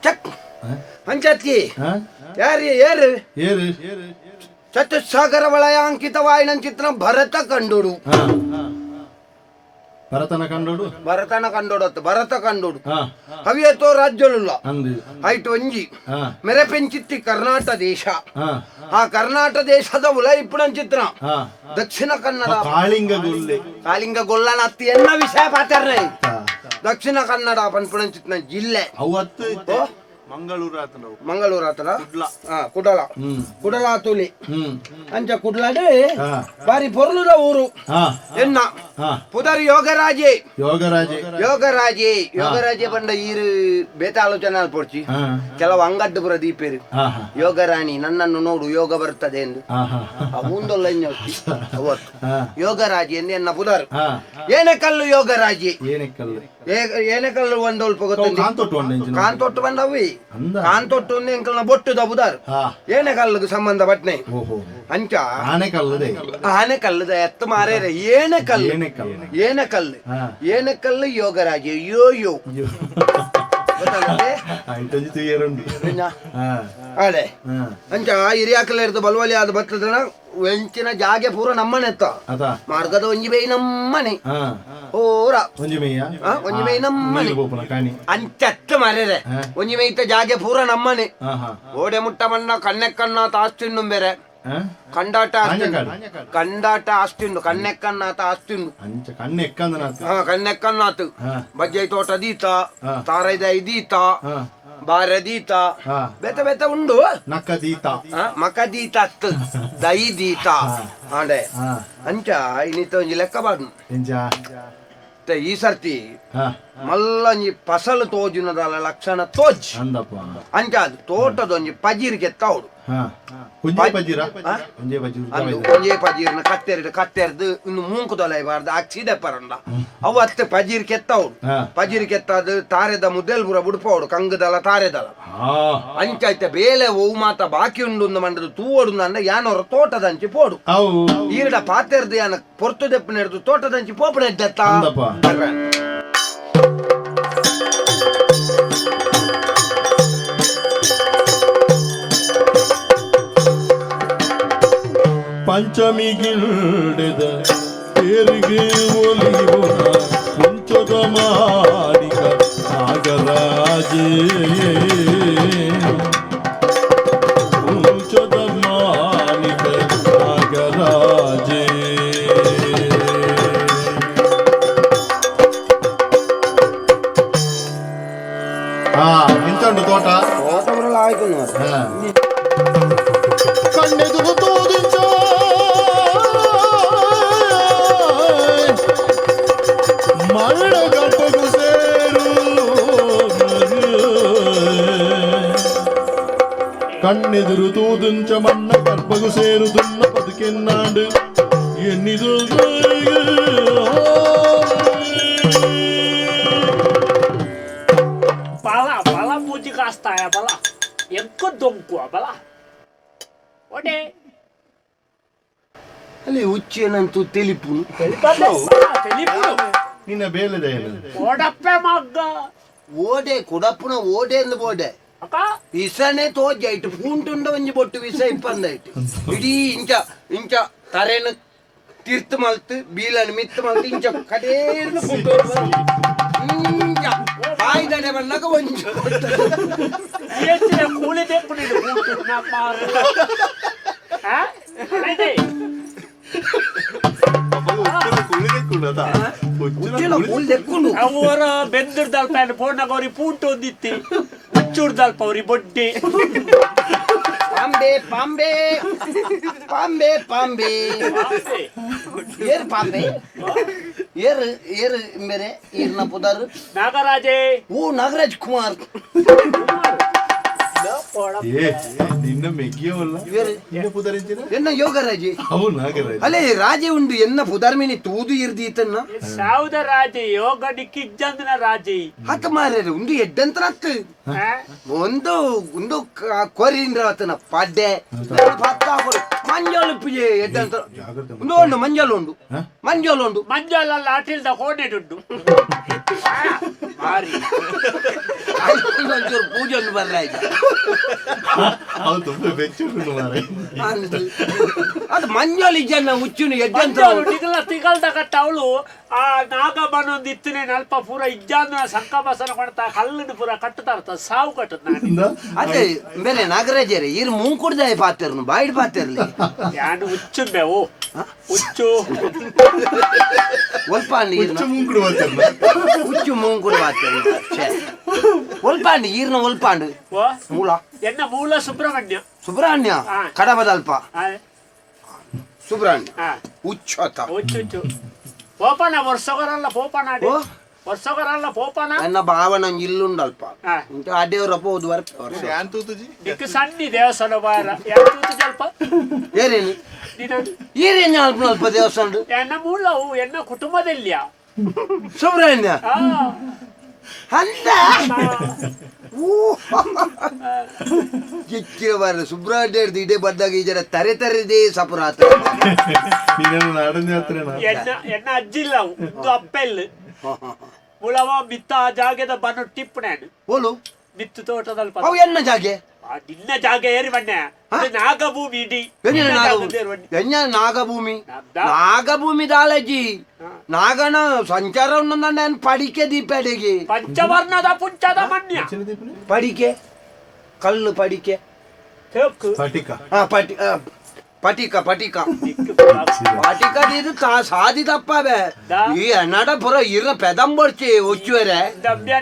B: ಚಕ್ ಅಂಚತ್ತಿ ಯಾರು ಏರು
A: ಏರು
B: ಚತುಸ್ಸಾಗರ ವಲಯಾಂಕಿತವಾಯಿನ ಚಿತ್ರ ಭರತ ಕಂಡೋಡು
A: ಭರತನ ಕಂಡೋಡು
B: ಭರತನ ಕಂಡೋಡು ಅತ್ತ ಭರತ ಕಂಡೋಡು ಹವಿಯತೋ ರಾಜ್ಯಲುಲ್ಲ ಐಟು ಒಂಜಿ ಮೆರೆಪೆಂಚಿತ್ತಿ ಕರ್ನಾಟಕ ದೇಶ ಆ ಕರ್ನಾಟಕ ದೇಶದ ಉಲೈಪುಣಂ ಚಿತ್ರ ದಕ್ಷಿಣ ಕನ್ನಡ
A: ಕಾಳಿಂಗ ಗೊಲ್ಲೆ
B: ಕಾಳಿಂಗ ಗೊಲ್ಲನ ಅತ್ತಿ ಎನ್ನ ವಿಷಯ ಪಾತಾರ ದಕ್ಷಿಣ ಕನ್ನಡ ಪನ್ಪುಣಂ ಚಿತ್ರ ಜಿಲ್ಲೆ
A: ಮಂಗಳೂರು
B: ಮಂಗಳೂರು ಆತನ ಕುಡಲ ಕುಡಲ ತುಲಿ ಅಂಚ ಕುಡ್ಲಾಡೆ ಬಾರಿ ಪೊರ್ಲುದ ಊರು ಎನ್ನ ಪುದರ್ ಯೋಗರಾಜೆ
A: ಯೋಗರಾಜೆ
B: ಯೋಗರಾಜೆ ಯೋಗರಾಜೆ ಬಂಡ ಈರು ಬೇತ ಆಲೋಚನೆ ಪೊಡ್ಚಿ ಕೆಲವು ಅಂಗಡ್ಡು ಪುರ ದೀಪೇರು ಯೋಗರಾಣಿ ನನ್ನನ್ನು ನೋಡು ಯೋಗ ಬರ್ತದೆ ಎಂದು ಅವುಂದೊಲ್ಲ ಅವತ್ತು ಯೋಗರಾಜೆ ಎಂದು ಎನ್ನ ಪುದರ್ ಏನಕಲ್ಲು ಯೋಗರಾಜೆ
A: ಏನಕಲ್ಲು
B: ಏನೆಕಲ್ಲು ಒಂದೊಲ್ಪ ಗೊತ್ತು
A: ಕಾಂತೊಟ್ಟು ಒಂಡೆ
B: ಕಾಂತೊಟ್ಟು ಬಂದವಿ ಕಾಂತೊಟ್ಟು ಎಂಕಲ್ನ ಬೊಟ್ಟು ದಬುದಾರ್ ಏನೆಕಲ್லுக்கு ಸಂಬಂಧ ಪಟ್ನೆ ಅಂಚ
A: ಆನೆಕಲ್ಲದೆ
B: ಆನೆಕಲ್ಲದ ಎತ್ತು ಮಾರೇರೆ ಏನೆಕಲ್ಲು ಏನೆಕಲ್ಲು ಏನೆಕಲ್ಲು ಯೋಗರಾಜ ಯೋ ಯೋ ಅಡೆ ಅಂಚ ಹಿರಿಯಾಕಲ ಇರ್ದು ಬಲ್ವಲಿ ಆದ ಬರ್ತದನ ವೆಂಚಿನ ಜಾಗೆ ಪೂರ ನಮ್ಮನೆ ಎತ್ತ ಮಾರ್ಗದ ಒಂಜಿ ಬೇಯಿ ನಮ್ಮನೆ ಓರ
A: ಒಂಜಿ ಮೇಯ
B: ಒಂಜಿ ಮೇಯ್ ನಮ್ಮನೆ ಅಂಚತ್ತು ಮಾರೇರೆ ಒಂಜಿ ಮೇಯ್ತ ಜಾಗೆ ಪೂರ ನಮ್ಮನೆ ಓಡೆ ಮುಟ್ಟ ಮಣ್ಣ ಕಣ್ಣೆ ಕಣ್ಣ ತಾಸ್ತಿಣ್ಣು ಬೇರೆ ಕಂಡಾಟ ಕಂಡಾಟ ಆಸ್ತಿಂಡು ಕಣ್ಣೆಕ್ಕನ್ನಾತ ಆಸ್ತಿಂಡು ಕಣ್ಣೆಕ್ಕನ್ನಾತು ಬಜ್ಜೈ ತೋಟ ದೀತ ತಾರೈದ ದೀತ ಬಾರದೀತ ಬೆತ ಬೆತ ಉಂಡು
A: ನಕ್ಕದೀತ
B: ಮಕದೀತ ದೈ ದೀತ ಆಂಡೆ ಅಂಚ ಇನ್ನಿತ ಒಂಜಿ ಲೆಕ್ಕ ಬಾಡು ಈ ಸರ್ತಿ ಮಲ್ಲಂಜಿ ಫಸಲು ತೋಜುನದಲ್ಲ ಲಕ್ಷಣ ತೋಜ್ ಅಂಚ ಅದು ತೋಟದೊಂಜಿ ಪಜೀರಿಗೆ ತೌಡು ಒಂಜೇ ಪಜೀರ್ನ ಕತ್ತೆರಡು ಕತ್ತೆರ್ದು ಇನ್ನು ಮೂಂಕುದೊಲ ಬಾರ್ದು ಅಕ್ಸಿದೆ ಪರಂಡ ಅವು ಅತ್ತೆ ಪಜೀರ್ ಕೆತ್ತವಡು ಪಜೀರ್ ಕೆತ್ತದು ತಾರೆದ ಮುದ್ದೆಲ್ ಪೂರ ಬುಡ್ಪವಡು ಕಂಗದಲ ತಾರೆದಲ ಅಂಚ ಬೇಲೆ ಒವು ಮಾತ ಬಾಕಿ ಉಂಡು ಮಂಡದು ತೂವಡು ಅಂಡ ಯಾನೋರ ತೋಟದಂಚಿ ಪೋಡು ಈರಡ ಪಾತೆರ್ದು ಯಾನ ಪೊರ್ತು ದೆಪ್ಪನೆರ್ದು ತೋಟದಂಚಿ ಪೋಪಣ ಎದ್ದತ್ತ
G: ಪಂಚಮಿಗಿಲ್ಡೆದ ತೇರಿಗೆ ಒಲಿಯುವ ಕುಂಚದ ಮಾಣಿಕ ನಾಗರಾಜೇ ಕುಂಚದ ಮಾಣಿಕ ನಾಗರಾಜೇ
A: ಎಂತ ಉಂಟು ತೋಟ
B: ತೋಟ ಆಯ್ತು
G: ಕಣ್ಣೆದುರು ತೋದಿಂಚ ಮರಣ ಗರ್ಭಗು ಸೇರು ಕಣ್ಣೆದುರು ತೂದುಂಚ ಮಣ್ಣ ಗರ್ಭಗು ಸೇರು ದುನ್ನ ಬದುಕೆನ್ನಾಡು ಎನ್ನಿದು
C: ಬಲ ಬಲ ಪೂಜೆ ಕಾಸ್ತಾಯ ಬಲ ಎಂಕ ದೊಂಕುವ ಬಲ ಒಡೆ
B: ಅಲ್ಲಿ ಹುಚ್ಚೇನಂತೂ ತಿಳಿಪುನು
C: ತಿಳಿಪುನು
A: ನಿನ್ನ ಬೇಲೆದ
C: ಓಡಪ್ಪೆ ಮಗ್ಗ
B: ಓಡೆ ಕುಡಪ್ಪುನ ಓಡೆ ಎಂದು ಬೋಡೆ ವಿಸನೆ ತೋಜಾಯ್ತು ಪೂಂಟುಂಡ ಒಂಜಿ ಬೊಟ್ಟು ವಿಸ ಇಪ್ಪಂದಾಯ್ತು ಇಡೀ ಇಂಚ ಇಂಚ ತರೆನ ತೀರ್ಥ ಮಲ್ತು ಬೀಲನ್ ಮಿತ್ತು ಮಲ್ತು ಇಂಚ ಕಡೇರ್ನ ಪೂಂಟು ಇಂಚ ಬಾಯ್ದಡೆ ಬಂದಾಗ ಒಂಜಿ
C: ಕೂಲಿ ತೆಪ್ಪು ಅವರ ಬೆಂದಿರ್ದಲ್ಪ ಫೋನಾಗ ಅವ್ರಿಗೆ ಪೂಂಟು ಒಂದಿತ್ತಿ ಹುಚ್ಚುರ್ದಲ್ಪ ಅವ್ರಿಗೆ ಬೊಡ್ಡಿ
B: ಪಾಂಬೆ ಪಾಂಬೆ ಪಾಂಬೆ ಪಾಂಬೆ ಏರು ಪಾಂಬೆ ಏರು ಏರು ಬೇರೆ ಏರ್ನ ಪುದಾರು
C: ನಾಗರಾಜೇ
B: ಓ ನಾಗರಾಜ್ ಕುಮಾರ್
A: ನಿನ್ನ ಮೆಗ್ಗಿಯವಲ್ಲ ನಿನ್ನ ಪುದರಿಂಚಿನ
B: ಎನ್ನ ಯೋಗರಾಜೆ
A: ಅವು ನಾಗರಾಜ
B: ಅಲ್ಲೇ ರಾಜೆ ಉಂಡು ಎನ್ನ ಪುದರ್ಮಿನಿ ತೂದು ಇರ್ದೀತನ್ನ
C: ಸಾವುದ ರಾಜೆ ಯೋಗ ನಿಕ್ಕಿಜ್ಜಂದನ ರಾಜೆ
B: ಹತ್ತ ಮಾರ್ರೆ ಉಂಡು ಎಡ್ಡಂತರ ಹತ್ತು ಒಂದು ಒಂದು ಕೊರಿಂದ್ರ ಆತನ ಪಡ್ಡೆ ಪತ್ತ ಮಂಜಾಲು ಪಿಜೆ ಎಡ್ಡಂತರ ಉಂಡು ಉಂಡು ಮಂಜಾಲು ಉಂಡು ಮಂಜಾಲು ಉಂಡು
C: ಮಂಜಾಲಲ್ಲ ಅಟಿಲ್ದ ಕೋಣೆಡುಂಡು
B: ಮಾರಿ ಒಂಚೂರು ಪೂಜೆ ಒಂದು ಬರ್ಲ ಅದು ಮಂಜಾಲಿ ಜನ ಹುಚ್ಚುನು ಎಡ್ಡಂತ
C: ತಿಗಲ್ದ ಕಟ್ಟ ಅವಳು ಆ ನಾಗಮ್ಮನೊಂದು ಇತ್ತನೆ ನಲ್ಪ ಪೂರ ಇಜ್ಜಾಂದ ಸಂಕಬಸನ ಕೊಡ್ತಾ ಕಲ್ಲನ್ನು ಪೂರ ಕಟ್ಟುತ್ತಾ ಸಾವು ಕಟ್ಟದ
B: ಅದೇ ಬೇರೆ ನಾಗರಾಜರೇ ಇರ್ ಮೂಂಕುಡ್ದಾಯ ಪಾತಿರ್ನು ಬಾಯಿಡ್ ಪಾತಿರ್ಲಿ
C: ಯಾನು ಹುಚ್ಚುಂಬೆ ಓ ಹುಚ್ಚು
B: ಒಲ್ಪಾಂಡಿ ಹುಚ್ಚು ಮೂಂಕುಡು ಪಾತಿರ್ನು ಒಲ್ಪಾಂಡಿ ಈರ್ನ ಒಲ್ಪಾಂಡು ಮೂಲ
C: ಎನ್ನ ಮೂಲ ಸುಬ್ರಹ್ಮಣ್ಯ
B: ಸುಬ್ರಹ್ಮಣ್ಯ ಕಡಬದಲ್ಪ ಸುಬ್ರಹ್ಮಣ್ಯ ಹುಚ್ಚು
C: ಹುಚ್ಚು ಪೋಪನ ವರ್ಷಗರಲ್ಲ ಪೋಪನ ವರ್ಷಗರಲ್ಲ ಪೋಪನ
B: ನನ್ನ ಭಾವನ ಇಲ್ಲುಂಡಲ್ಪ ಅಡ್ಡೆಯವರ ಹೋದು
C: ದಿಕ್ಕು ಸಣ್ಣ ದೇವಸ್ಥಾನ ಬಾರ ಅಲ್ಪ
B: ಏರೇನು ಏರೇನು ಅಲ್ಪ ಅಲ್ಪ ದೇವಸ್ಥಾನ
C: ಎನ್ನ ಮೂಲವು ಎನ್ನ ಕುಟುಂಬದಲ್ಲಿಯ
B: ಸುಬ್ರಹ್ಮಣ್ಯ ಅಂದ ಕಿಕ್ಕಿರ ಬಾರ ಸುಬ್ರಹ್ಮಣ್ಯ ಇಡೇ ಬಂದಾಗ ಈ ಜನ ತರೆ ತರೆದೇ ಸಪುರಾತ
C: ಎನ್ನ ಅಜ್ಜಿಲ್ಲ ಒಂದು ಅಪ್ಪೆಲ್ ಮುಳವ ಮಿತ್ತ ಆ ಜಾಗದ ಬನ್ನು ಟಿಪ್ಪಣೆ
B: ಓಲು
C: ಮಿತ್ತು ತೋಟದಲ್ಲಿ
B: ಅವು ಎನ್ನ ಜಾಗೆ
C: ನಿನ್ನ ಜಾಗ ಏರಿ ಬಣ್ಣ ನಾಗಭೂಮಿ ಇಡೀ
B: ಎನ್ನ ನಾಗಭೂಮಿ ನಾಗಭೂಮಿ ದಾಲಜಿ ನಾಗನ ಸಂಚಾರ ನಾನು ಪಡಿಕೆ ದೀಪಡಿಗೆ
C: ಪಂಚವರ್ಣದ ಪುಂಚದ ಮನ್ಯ
B: ಪಡಿಕೆ ಕಲ್ಲು ಪಡಿಕೆ ಪಟಿ ಪಟಿಕ ಪಟಿಕ ಪಟಿಕ ಇದು ಸಾದಿ ತಪ್ಪವೆ ಈ ಅನ್ನಾಡ ಪುರ ಇರ ಪೆದಂಬರ್ಚಿ ಉಚ್ಚುವರೆ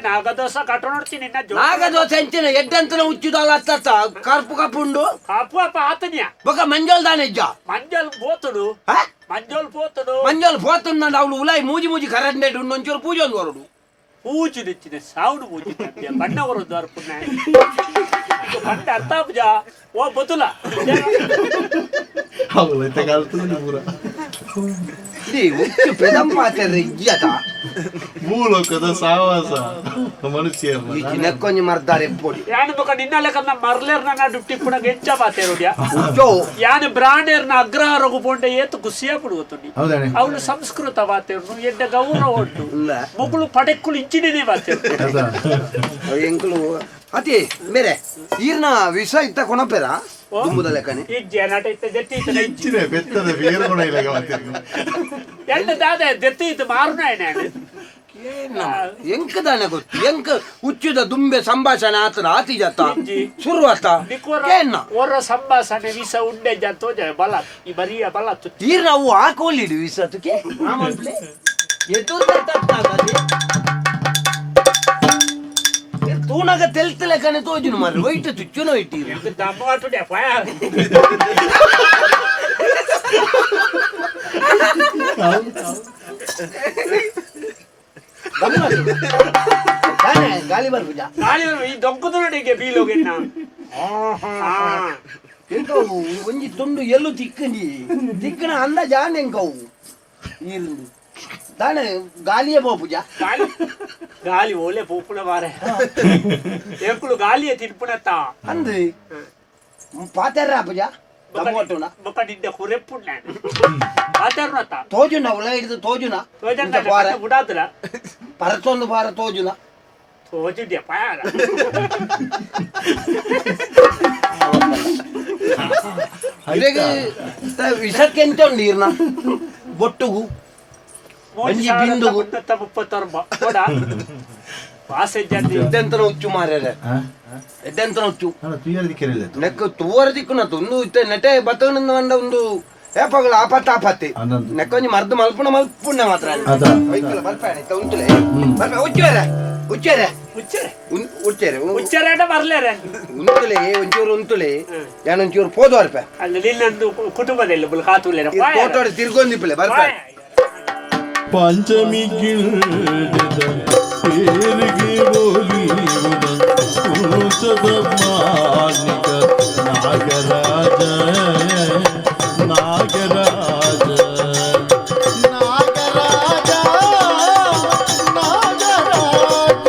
C: ನಾಗದೋಸ ಕಟ್ಟ ನೋಡ್ತೀನಿ
B: ನಾಗದೋಸೆ ಎಂಚಿನ ಎಡ್ಡಂತನ ಉಚ್ಚುದಲ್ಲ ಅತ್ತ ಕರ್ಪು ಕಪ್ಪುಂಡು
C: ಕಪ್ಪು ಅಪ್ಪ ಆತನಿಯ
B: ಬೊಕ ಮಂಜೋಲ್ ದಾನೆ ಇಜ್ಜ
C: ಮಂಜೋಲ್ ಪೋತುಡು ಮಂಜೋಲ್ ಪೋತುಡು
B: ಮಂಜೋಲ್ ಪೋತುಂಡ ಅವಳು ಉಲಾಯಿ ಮೂಜಿ ಮೂಜಿ ಕರಂಡೆ ಒಂಚೂರು ಪೂಜೆ ಒಂದು ಹೊರಡು
C: ಪೂಜೆ ನೆಚ್ಚಿನ ಸಾವನು ಮೂಜಿ ಬಣ್ಣ ಹೊರದು ಅರ್ಪುಣ್ಣ ಬಣ್ಣ ಅರ್ಥ ಪೂಜಾ ಓ ಬದುಲ
A: ಭೂಲೋಕದ ಸಾವಾಸ ಮನುಷ್ಯ
B: ನೆಕ್ಕೊಂಜಿ ಮರ್ದಾರೆ ಪೊಡಿ
C: ಯಾನು ಬೊಕ ನಿನ್ನ ಲೆಕ್ಕ ಮರ್ಲೇರ್ನ ನಡು ಟಿಪ್ಪುನ ಎಂಚ ಪಾತೇರುಡ್ಯ ಯಾನು ಬ್ರಾಣೇರ್ನ ಅಗ್ರಹಾರಗು ಪೋಂಡೆ ಏತು ಖುಷಿಯ ಪಡುವತ್ತುಂಡಿ ಅವಳು ಸಂಸ್ಕೃತ ಪಾತೇರ್ನು ಎಡ್ಡ ಗೌರವ ಉಂಟು ಮುಗುಳು ಪಡೆಕ್ಕುಳು ಇಂಚಿನೇ ಪಾತೇರು
B: ಎಂಕುಲು ಅತಿ ಮೇರೆ ಈರ್ನ ವಿಷ ಇತ್ತ ಕೊಣಪೇರ ದುಂಬುದ ಲೆಕ್ಕನೆ
C: ಇಜ್ಜೆ ನಟ ಇತ್ತ ಜೆತ್ತಿ ಇತ್ತ
A: ಇಚ್ಚಿನೆ ಬೆತ್ತದ ಬೇರೆ ಗುಣ ಇಲ್ಲ
C: ಎಂತ ದಾದ ಜೆತ್ತಿ ಇತ್ತು ಮಾರುನ
B: ಎಂಕ ದಾನೆ ಗೊತ್ತು ಎಂಕ ಉಚ್ಚುದ ದುಂಬೆ ಸಂಭಾಷಣೆ ಆತನ ಆತಿ ಜತ್ತ ಶುರು ಆತ
C: ಓರ ಸಂಭಾಷಣೆ ವಿಷ ಉಂಡೆ ಜತ್ತೋ ಬಲ ಈ ಬರಿಯ ಬಲ
B: ತೀರ್ ನಾವು ಹಾಕೋಲಿಡು ವಿಷ ತುಕೆ ತೂನಗ ತೆಲ್ತಲೆ ಕಣೆ ತೋಜುನು ಮಾರ್ರೆ ಒಯ್ಟ ತುಚ್ಚುನ ಒಯ್ಟಿ ಗಾಳಿ ಬರ್ಪುಜ
C: ಗಾಳಿ ಬರ್ಪು ಈ ದೊಂಕುದು ನಡಿಗೆ ಬೀಲೋಗೆನ್ನ
B: ಎಂಕವು ಒಂಜಿ ತುಂಡು ಎಲ್ಲು ತಿಕ್ಕಂಜಿ ತಿಕ್ಕನ ಅಂದ ಜಾನ್ ಎಂಕವು ಈರುಂದು ದಾನೆ ಗಾಲಿಯೇ ಪೋಪುಜ
C: ಗಾಳಿ ಗಾಳಿ ಓಲೆ ಪೋಪುನ ಮಾರೆ ಎಂಕುಲು ಗಾಲಿಯೇ ತಿನ್ಪುನತ್ತ
B: ಅಂದು ಪಾತೆರ್ರ ಪೂಜ ದಮ್ಮೊಟ್ಟುನ
C: ಬೊಕ ನಿಂದೆ ಕುರೆಪ್ಪುಣ್ಣ ಪಾತೆರ್ನತ್ತ
B: ತೋಜುನ ಉಲ ಹಿಡಿದು ತೋಜುನ
C: ತೋಜುನ ಪಾರ ಉಡಾದ್ರ
B: ಪರತೊಂದು ಪಾರ ತೋಜುನ
C: ತೋಜುಡ್ಯ ಪಾರ
B: ವಿಷಕ್ಕೆ ಎಂತ ಉಂಡು ಈರ್ನ ಬೊಟ್ಟುಗು ಒಂಜಿ ಬಿಂದುಗು ಎದ್ದೆಂತನ ಹುಚ್ಚು ಮಾರ್ರೆ ಎದ್ದೆಂತನ ಹುಚ್ಚು ನೆಕ್ ತೂವರ ದಿಕ್ಕುನ ಒಂದು ಇತ್ತೆ ನೆಟೆ ಬತ್ತವನಿಂದ ಬಂದ ಒಂದು ಏಪಗಳ ಆಪತ್ತ ಆಪತ್ತಿ ನೆಕ್ಕೊಂಜಿ ಮರ್ದು ಮಲ್ಪುಣ ಮಲ್ಪುಣ್ಣ ಮಾತ್ರ ಬರ್ಪೇಡ ಇತ್ತ ಉಂಟುಲೆ ಬರ್ಪೆ ಉಚ್ಚುವರೆ ಉಚ್ಚುವರೆ ಉಚ್ಚೇರೆ
C: ಉಚ್ಚೇರೆ ಬರ್ಲೇರೆ
B: ಉಂತುಲೆ ಒಂಚೂರು ಉಂತುಲೆ ಯಾನೊಂಚೂರು ಪೋದು ಬರ್ಪೆ
C: ಅಲ್ಲಿ ನಿನ್ನೊಂದು ಕುಟುಂಬದಲ್ಲಿ ಕಾತುಲೆ
B: ತೋಟೋಡಿ ತಿರ್ಗೊಂದಿಪ್ಪಲೆ ಬರ್ಪೆ
G: ಪಂಚಮಿ ಗಿಡದ ತೇರಿಗೆ ಒಲಿಯುವ ಪುರುಷದ ಮಾನಿಕ ನಾಗರಾಜ ನಾಗರಾಜ ನಾಗರಾಜ ನಾಗರಾಜ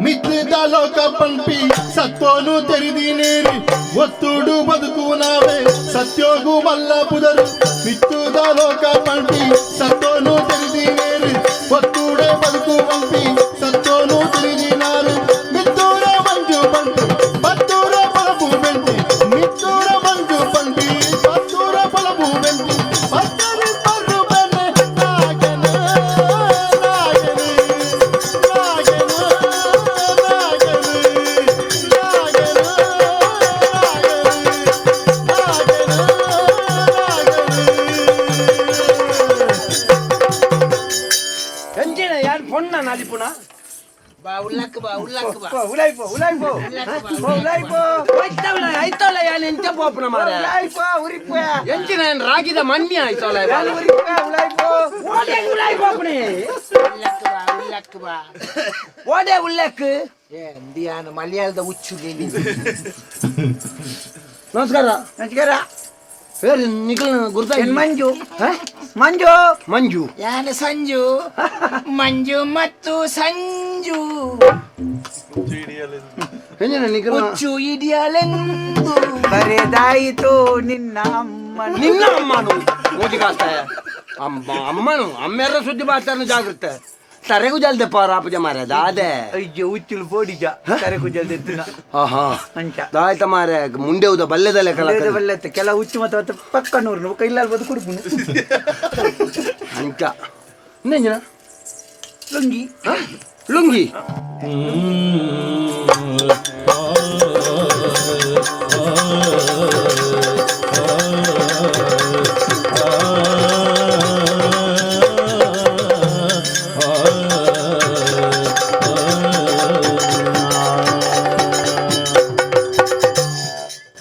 G: ಮಿತ್ರದ ಲೋಕ ಪಂಪಿ ಸತ್ವನು ತೆರಿದಿನೇರಿ ಒತ್ತುಡು ಬದುಕು ನಾವೇ ಸತ್ಯೋಗು ಮಲ್ಲ ಪುದರು ಮಿತ್ತುದ ಲೋಕ ಪಂಪಿ ಸತ್ವನು ತೆರಿದಿನೇರಿ ಒತ್ತುಡೆ ಬದುಕು ಪಂಪಿ ಸತ್ವನು ತಿಳಿದಿನಾರು ಮಿತ್ತೂರ ಮಂಜು ಪಂಪಿ ಬತ್ತೂರ ಬಲಬು ಬೆಂಟಿ ಮಿತ್ತೂರ ಮಂಜು ಪಂಪಿ ಬತ್ತೂರ ಬಲಬು ಬೆಂಟಿ ಬತ್ತರಿ ಬರು ಬನೆ ನಾಗನ ನಾಗನ ನಾಗನ
B: ರಾಗಿದ ಮಣ್ಣಿ ಆಯ್ತಲ್ಲ ಓಡೆ ಉಲ್ಲಕ್
E: ಮಲಯಾಳದ ಹುಚ್ಚು.
B: ನಮಸ್ಕಾರ ನಮಸ್ಕಾರ. ಬೇರೆ ನಿಕಲ್ ಗುರ್ತಾ
D: ಮಂಜು ಮಂಜು
B: ಮಂಜು
E: ಯಾನ ಸಂಜು ಮಂಜು ಮತ್ತು ಸಂಜು ಹುಚ್ಚು ಹಿಡಿಯಲೆಂದು
D: ಬರೆದಾಯಿತು ನಿನ್ನ ಅಮ್ಮ
B: ನಿನ್ನ ಅಮ್ಮನು ಮೋದಿ ಕಾಸ್ತಾಯ ಅಮ್ಮ ಅಮ್ಮನು ಅಮ್ಮೆರ ಸುದ್ದಿ ಬಾತಾರನು ಜಾಗೃತೆ ತರೆಗೂ ಜಲ್ದೆ ಪಾರಾಪಜ ಮಾರ ದಾದೆ
D: ಅಯ್ಯೋ ಹುಚ್ಚುಲು ಪೋಡಿಜ ತರೆಗೂ ಜಲ್ದೆ
B: ಆಹಾ
D: ಅಂಚ
B: ದಾಯ್ತ ಮಾರೆ ಮುಂಡೆ ಉದ ಬಲ್ಲೆದಲೆ ಕಲ
D: ಬಲ್ಲೆತ್ತ ಕೆಲ ಹುಚ್ಚು ಮತ್ತು ಮತ್ತೆ ಪಕ್ಕ ನೂರು ಕೈಲಾಲ್ ಬದು ಕುಡುಪುನು
B: ಅಂಚ ಇನ್ನೇನ
D: ಲುಂಗಿ
B: ಲುಂಗಿ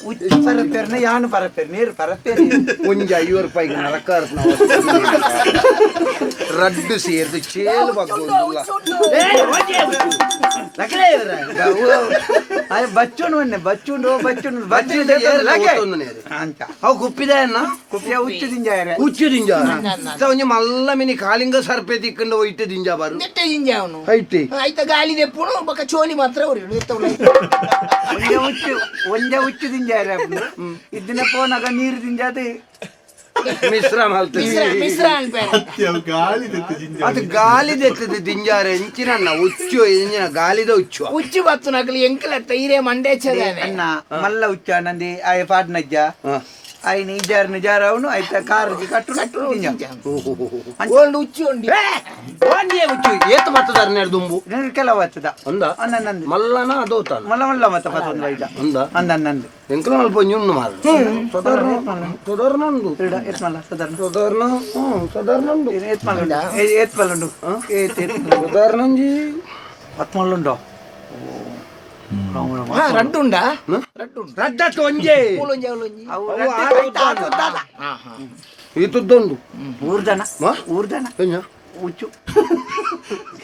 D: ಹುಚ್ಚು ಪರಪೇರ್ನ ಯಾನು ಪರಪೇರ್ ನೀರು ಪರಪೇರಿ
B: ಒಂಜಿ 50 ರೂಪಾಯಿಗೆ ನರಕ ರಡ್ಡು ಸೇರ್ದು ಚೇಲು ಬಗ್ಗೋದಿಲ್ಲ
D: ಬಚ್ಚುಂಡು ಒನ್ನೆ ಬಚ್ಚುಂಡು ಬಚ್ಚುಂಡು ಬಚ್ಚುಂಡು
B: ಅವು ಕುಪ್ಪಿದ
D: ಕುಪ್ಪಿಯ ಹುಚ್ಚು ದಿಂಜಾರೆ
B: ಹುಚ್ಚು ದಿಂಜ ಒಂಜಿ ಮಲ್ಲ ಮಿನಿ ಕಾಲಿಂಗ ಸರ್ಪೆ ತಿಕ್ಕೊಂಡು ಒಯ್ತೆ ದಿಂಜ ಬಾರು
E: ನೆಟ್ಟೆ ದಿಂಜ ಅವನು
B: ಐತೆ
E: ಐತ ಗಾಳಿ ದೆಪ್ಪುನು ಬೊಕ ಚೋಲಿ ಮಾತ್ರ ಅವ್ರು
D: ಒಂಜೆ ಹುಚ್ಚು ಒಂಜೆ ಹುಚ್ಚು ದಿಂಜಾರೆ ಇದನ್ನ ಪೋನಾಗ ನೀರು ದಿಂಜಾದೆ
B: ಮಿಶ್ರ
E: ಮಿಶ್ರ
G: ಗಾಳಿ
B: ಅದು ಗಾಳಿ ದೆತ್ತದ ದಿಂಜಾರೆ ಎಂಚಿನ ಹುಚ್ಚು ಎಂಚಿನ ಗಾಳಿದ ಹುಚ್ಚು
E: ಹುಚ್ಚು ಬತ್ತು ನಕಲಿ ಎಂಕಲತ್ತ ಹಿರೇ ಮಂಡೇ ಚದಾನೆ
D: ಅಣ್ಣ ಮಲ್ಲ ಹುಚ್ಚ ನಂದಿ ಆಯ ಪಾಡ್ನಜ್ಜ ಆಯ್ನ ಇಜಾರ್ ನಿಜಾರ ಅವನು ಆಯ್ತ ಕಾರ್ ಕಟ್ಟು ಕಟ್ಟು
E: ಓಲ್ಡ್ ಹುಚ್ಚು ಉಂಡಿ
B: ಹುಚ್ಚು ಏತ ಬರ್ತದ ದುಂಬು
D: ಕೆಲವು ಬರ್ತದ
B: ಅಂದ
D: ಅಂದ
B: ಮಲ್ಲನ ಅದೋತಾನ
D: ಮಲ್ಲ ಮಲ್ಲ ಮತ್ತ ಪತ್ತೊಂದು ಐದ
B: ಅಂದ
D: ಅಂದ ನಂದು
B: ಎಂಕಲ ಅಲ್ಪ ಒಂಜಿ ಮಾರ ಸದಾರ್ಣ ಸದಾರ್ಣ ಉಂಡು
D: ಏತ್ಮಲ್ಲ ಸದಾರ್ಣ
B: ಸದಾರ್ಣ ಸದಾರ್ಣ ಉಂಡು
D: ಏತ್ಮಲ್ಲ ಏತ್ಮಲ್ಲ ಉಂಡು ಏತ್
B: ಸದಾರ್ಣ ಒಂಜಿ
D: ಪತ್ಮಲ್ಲ ಉಂಡು
E: ರಡ್ಡುಂಡಾ
B: ರಡ್ಡತ್ತು ಒಂಜೆ ಈತದ್ದುಂಡು
D: ಊರ್ದನ ಊರ್ದನ ಹುಚ್ಚು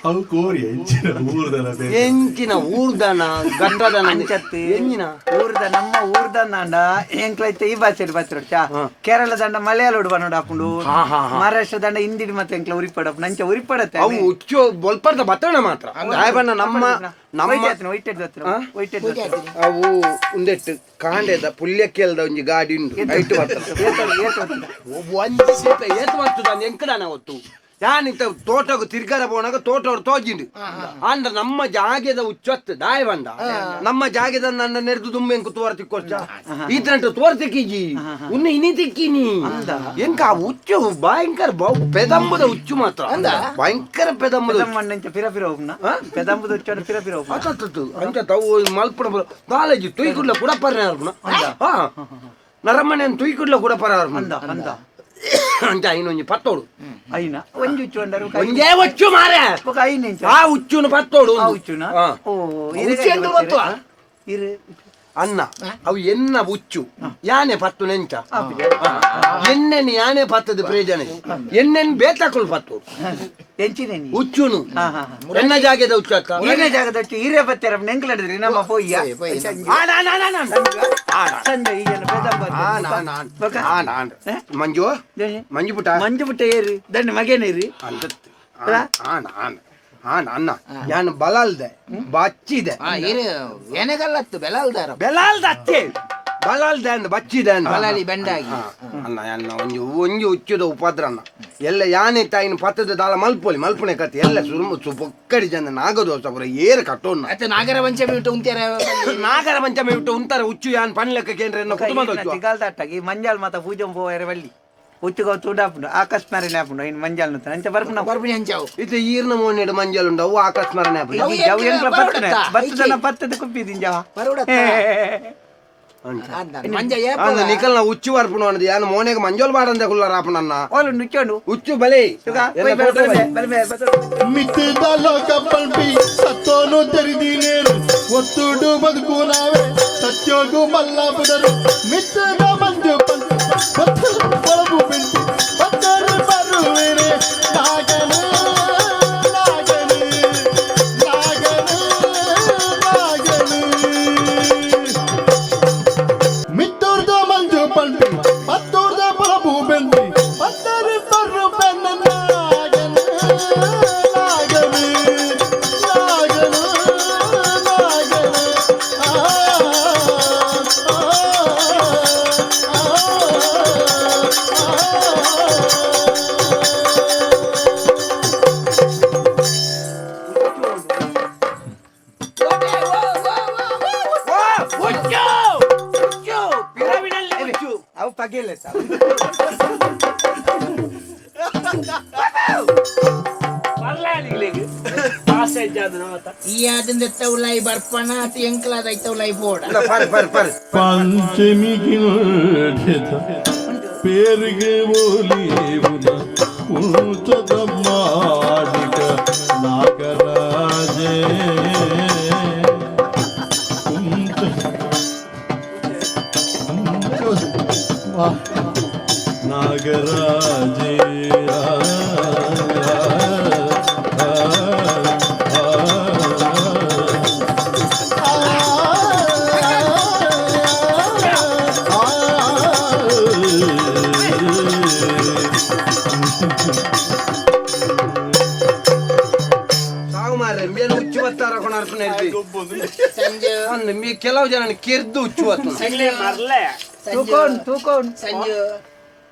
G: ಅವು ಕೋರಿ ಎಂಚಿನ ಊರ್ದನ
B: ಎಂಚಿನ ಊರ್ದನ ಗಂಡದನ
D: ಅಂಚತ್ತು
B: ಎಂಜಿನ
D: ಊರ್ದ ನಮ್ಮ ಊರ್ದನಾಂಡ ಎಂಕ್ಲೈತೆ ಈ ಭಾಷೆ ಬತ್ತಿರೊಚ್ಚ ಕೇರಳ ದಂಡ ಮಲಯಾಳ ಬನ್ನೋಡು ಹಾಕೊಂಡು ಮಹಾರಾಷ್ಟ್ರ ದಂಡ ಹಿಂದಿ ಮತ್ತೆ ಎಂಕ್ಲ ಉರಿಪಡಪ್ಪ ನಂಚ ಉರಿಪಡತ್ತೆ
B: ಅವು ಹುಚ್ಚು ಬೊಲ್ಪರ್ದ ಬತ್ತಣ ಮಾತ್ರ ಬಣ್ಣ ನಮ್ಮ ನಮ್ಮ ಅವು ಉಂದೆಟ್ಟು ಕಾಂಡೆದ ಪುಲ್ಯಕ್ಕೆಲ್ದ ಒಂಜಿ ಗಾಡಿ ಉಂಡು ಐಟು ಬರ್ತದೆ ಒಂಜಿ ಸೀತ ಏತು ಬರ್ತದ ಎಂಕದಾನ ಹೊತ್ತು ಯಾನಿತ ತೋಟకు ತಿರ್ಗಾರ ಪೋನಾಗ ತೋಟವ್ರು ತೋಜಿಂಡು ಅಂದ್ರ ನಮ್ಮ ಜಾಗೆದ ಹುಚ್ಚತ್ತು ದಾಯ ಬಂದ ನಮ್ಮ ಜಾಗೆದ ನನ್ನ ನೆರೆದು ದುಂಬೆ ಎಂಕು ತೋರ ತಿಕ್ಕೊರ್ಚ ಈತನಂಟು ತೋರ ತಿಕ್ಕಿಜಿ ಉನ್ನ ಇನಿ ತಿಕ್ಕಿನಿ ಎಂಕ ಆ ಹುಚ್ಚು ಭಯಂಕರ ಪೆದಂಬದ ಹುಚ್ಚು ಮಾತ್ರ ಭಯಂಕರ ಪೆದಂಬದ
D: ಪಿರ ಪಿರ ಹೋಗ್ನ ಪೆದಂಬದ ಹುಚ್ಚು ಪಿರ ಪಿರ ಹೋಗ್ನ
B: ಅಂಚ ತಾವು ಮಲ್ಪುಣ ಕಾಲೇಜು ತುಯ್ಕುಡ್ಲ ಕೂಡ ಪರ್ನೆ ಹಾ ನರಮನೆ ತುಯ್ಕುಡ್ಲ ಕೂಡ ಪರ
D: ಅಂದ ಅಂದ
B: ಅಂಚ ಐನೊಂಜಿ ಪತ್ತೋಡು
D: ಐನ ಒಂಜಿ ಹುಚ್ಚು ಅಂದರು
B: ಒಂಜೇ ಹುಚ್ಚು ಮಾರೆ
D: ಐನ
B: ಆ ಹುಚ್ಚುನು ಪತ್ತೋಡು
D: ಆ ಹುಚ್ಚುನ ಓ
E: ಹುಚ್ಚು ಎಂದು ಗೊತ್ತು
D: ಇರು
B: ಅನ್ನ ಅವು ಎನ್ನ ಹುಚ್ಚು ಯಾನೆ ಪತ್ತು ನೆಂಚ ಎಣ್ಣೆನ್ ಯಾನೆ ಪತ್ತದ ಪ್ರಯೋಜನ ಎಣ್ಣೆನ್ ಬೇತಾಕೊಳ್ ಪತ್ತು
D: ಎಂಚಿನ
B: ಹುಚ್ಚುನು ಎನ್ನ ಜಾಗದ ಹುಚ್ಚು ಅಕ್ಕ
D: ಎನ್ನ ಜಾಗದ ಹುಚ್ಚು ಹಿರೇ ಬತ್ತೆರ ನೆಂಕ್ಲಡಿದ್ರಿ ನಮ್ಮ ಪೋಯ್ಯ
B: ಮಂಜು ಮಂಜು ಪುಟ್ಟ
D: ಮಂಜು ಪುಟ್ಟ ಏರಿ ದಂಡ ಮಗೇನೇರಿ
B: ಅಣ್ಣ ಯಾನ್ ಬಲಾಲ್ದೆ ಬಚ್ಚಿದೆ
E: ಎನೆಗಲ್ಲತ್ತು ಬೆಲಾಲ್ದಾರ
B: ಬೆಲಾಲ್ದ ಅತ್ತೆ ಬಲಾಲ್ದೆ ಅಂದ ಬಚ್ಚಿದೆ ಅಂದ
E: ಬಲಾಲಿ ಬೆಂಡಾಗಿ
B: ಅಣ್ಣ ಅಣ್ಣ ಒಂಜಿ ಒಂಜಿ ಹುಚ್ಚುದ ಉಪದ್ರ ಅಣ್ಣ ಎಲ್ಲ ಯಾನೆ ತಾಯಿನ ಪತ್ತದ ದಾಲ ಮಲ್ಪೊಲಿ ಮಲ್ಪುಣೆ ಕತೆ ಎಲ್ಲ ಸುರುಮು ಪೊಕ್ಕಡಿ ಜನ ನಾಗದೋಸ ಪುರ ಏರು ಕಟ್ಟೋಣ
E: ಅತ್ತೆ ನಾಗರ ಪಂಚಮಿ ಬಿಟ್ಟು ಉಂತ್ಯಾರ
B: ನಾಗರ ಪಂಚಮಿ ಬಿಟ್ಟು ಉಂತಾರೆ ಹುಚ್ಚು ಯಾನ್ ಪನ್ಲೆಕ್ಕ ಕೇಂದ್ರ ಎನ್ನ ಕುಟುಂಬದ ಹುಚ್ಚು
D: ತಿಗಾಲ್ದಾಟಾಗಿ ಮಂಜಾಲ್ ಮಾತ ಪೂಜೆ ಪೋಯರೆ ಬಳ್ಳಿ ಹುಚ್ಚುಗೋ ತೂಡಾಪುಂಡು ಆಕಸ್ಮರಣೆ ಆಪುಂಡು ಇನ್ನು ಮಂಜಾಲ್ ನುತ್ತ ಅಂಚ ಬರ್ಪುನ
E: ಬರ್ಪಿನ ಅಂಚಾವು
B: ಇದು ಈರ್ನ ಮೋನೆಡು ಮಂಜಾಲ್ ಉಂಡವು ಆಕಸ್ಮರಣೆ ಆಪುಂಡು
D: ಬರ್ತದೆ ಬರ್ತದನ ಬರ್ತದ ಕುಪ್ಪಿದಿಂಜಾವ
B: ನಿಕಲ್ನ ಹುಚ್ಚು ವರ್ಪುಣ ಅನ್ನದು ಯಾನು ಮೋನೆಗೆ ಮಂಜೋಲ್ ಬಾಡಂದೆ ಕುಲ್ಲ ರಾಪುನನ್ನ
D: ಓಲು ನುಚ್ಚೋಂಡು
B: ಹುಚ್ಚು ಬಲೆ
G: ಮಿತ್ತಿದ ಲೋಕ ಪಲ್ಪಿ ಸತ್ತೋನು ತೆರಿದಿನೇರು ಒತ್ತುಡು ಬದುಕು ನಾವೇ ಸತ್ಯೋಗು ಮಲ್ಲ ಬುದರು ಮಿತ್ತದ ಮಂಜು ಪಲ್ಪಿ ಒಳಗು ಬಿಂದು ಬತ್ತರು ಬರುವಿರೆ ನಾಗನು ನಾಗನು ನಾಗನು ನಾಗನು ಮಿತ್ತೂರ್ದ ಮಂಜು ಪಲ್ಪಿ ಪತ್ತೂರ್ದ
E: ಈ ಆದಿಂದ ಉಲಾಯಿ ಬರ್ಪಣ ಅತಿ ಎಂಕಲಾದ ಐತ ಉಲಾಯಿ ಬೋಡ
B: ಪರ್ ಪರ್ ಪರ್
G: ಪಂಚಮಿಗೆ ಪೇರಿಗೆ ಒಲಿಯುನ ಕುಂಚದ ಮಾಡಿಕ ನಾಗರಾಜೇ ಕುಂಚ ನಾಗರಾಜೇ
B: ಕೆಲವು ಜನ ಕೆರ್ದು ಹುಚ್ಚು
D: ತೂಕೋನ್ ತೂಕೋನ್
E: ಸಂಜು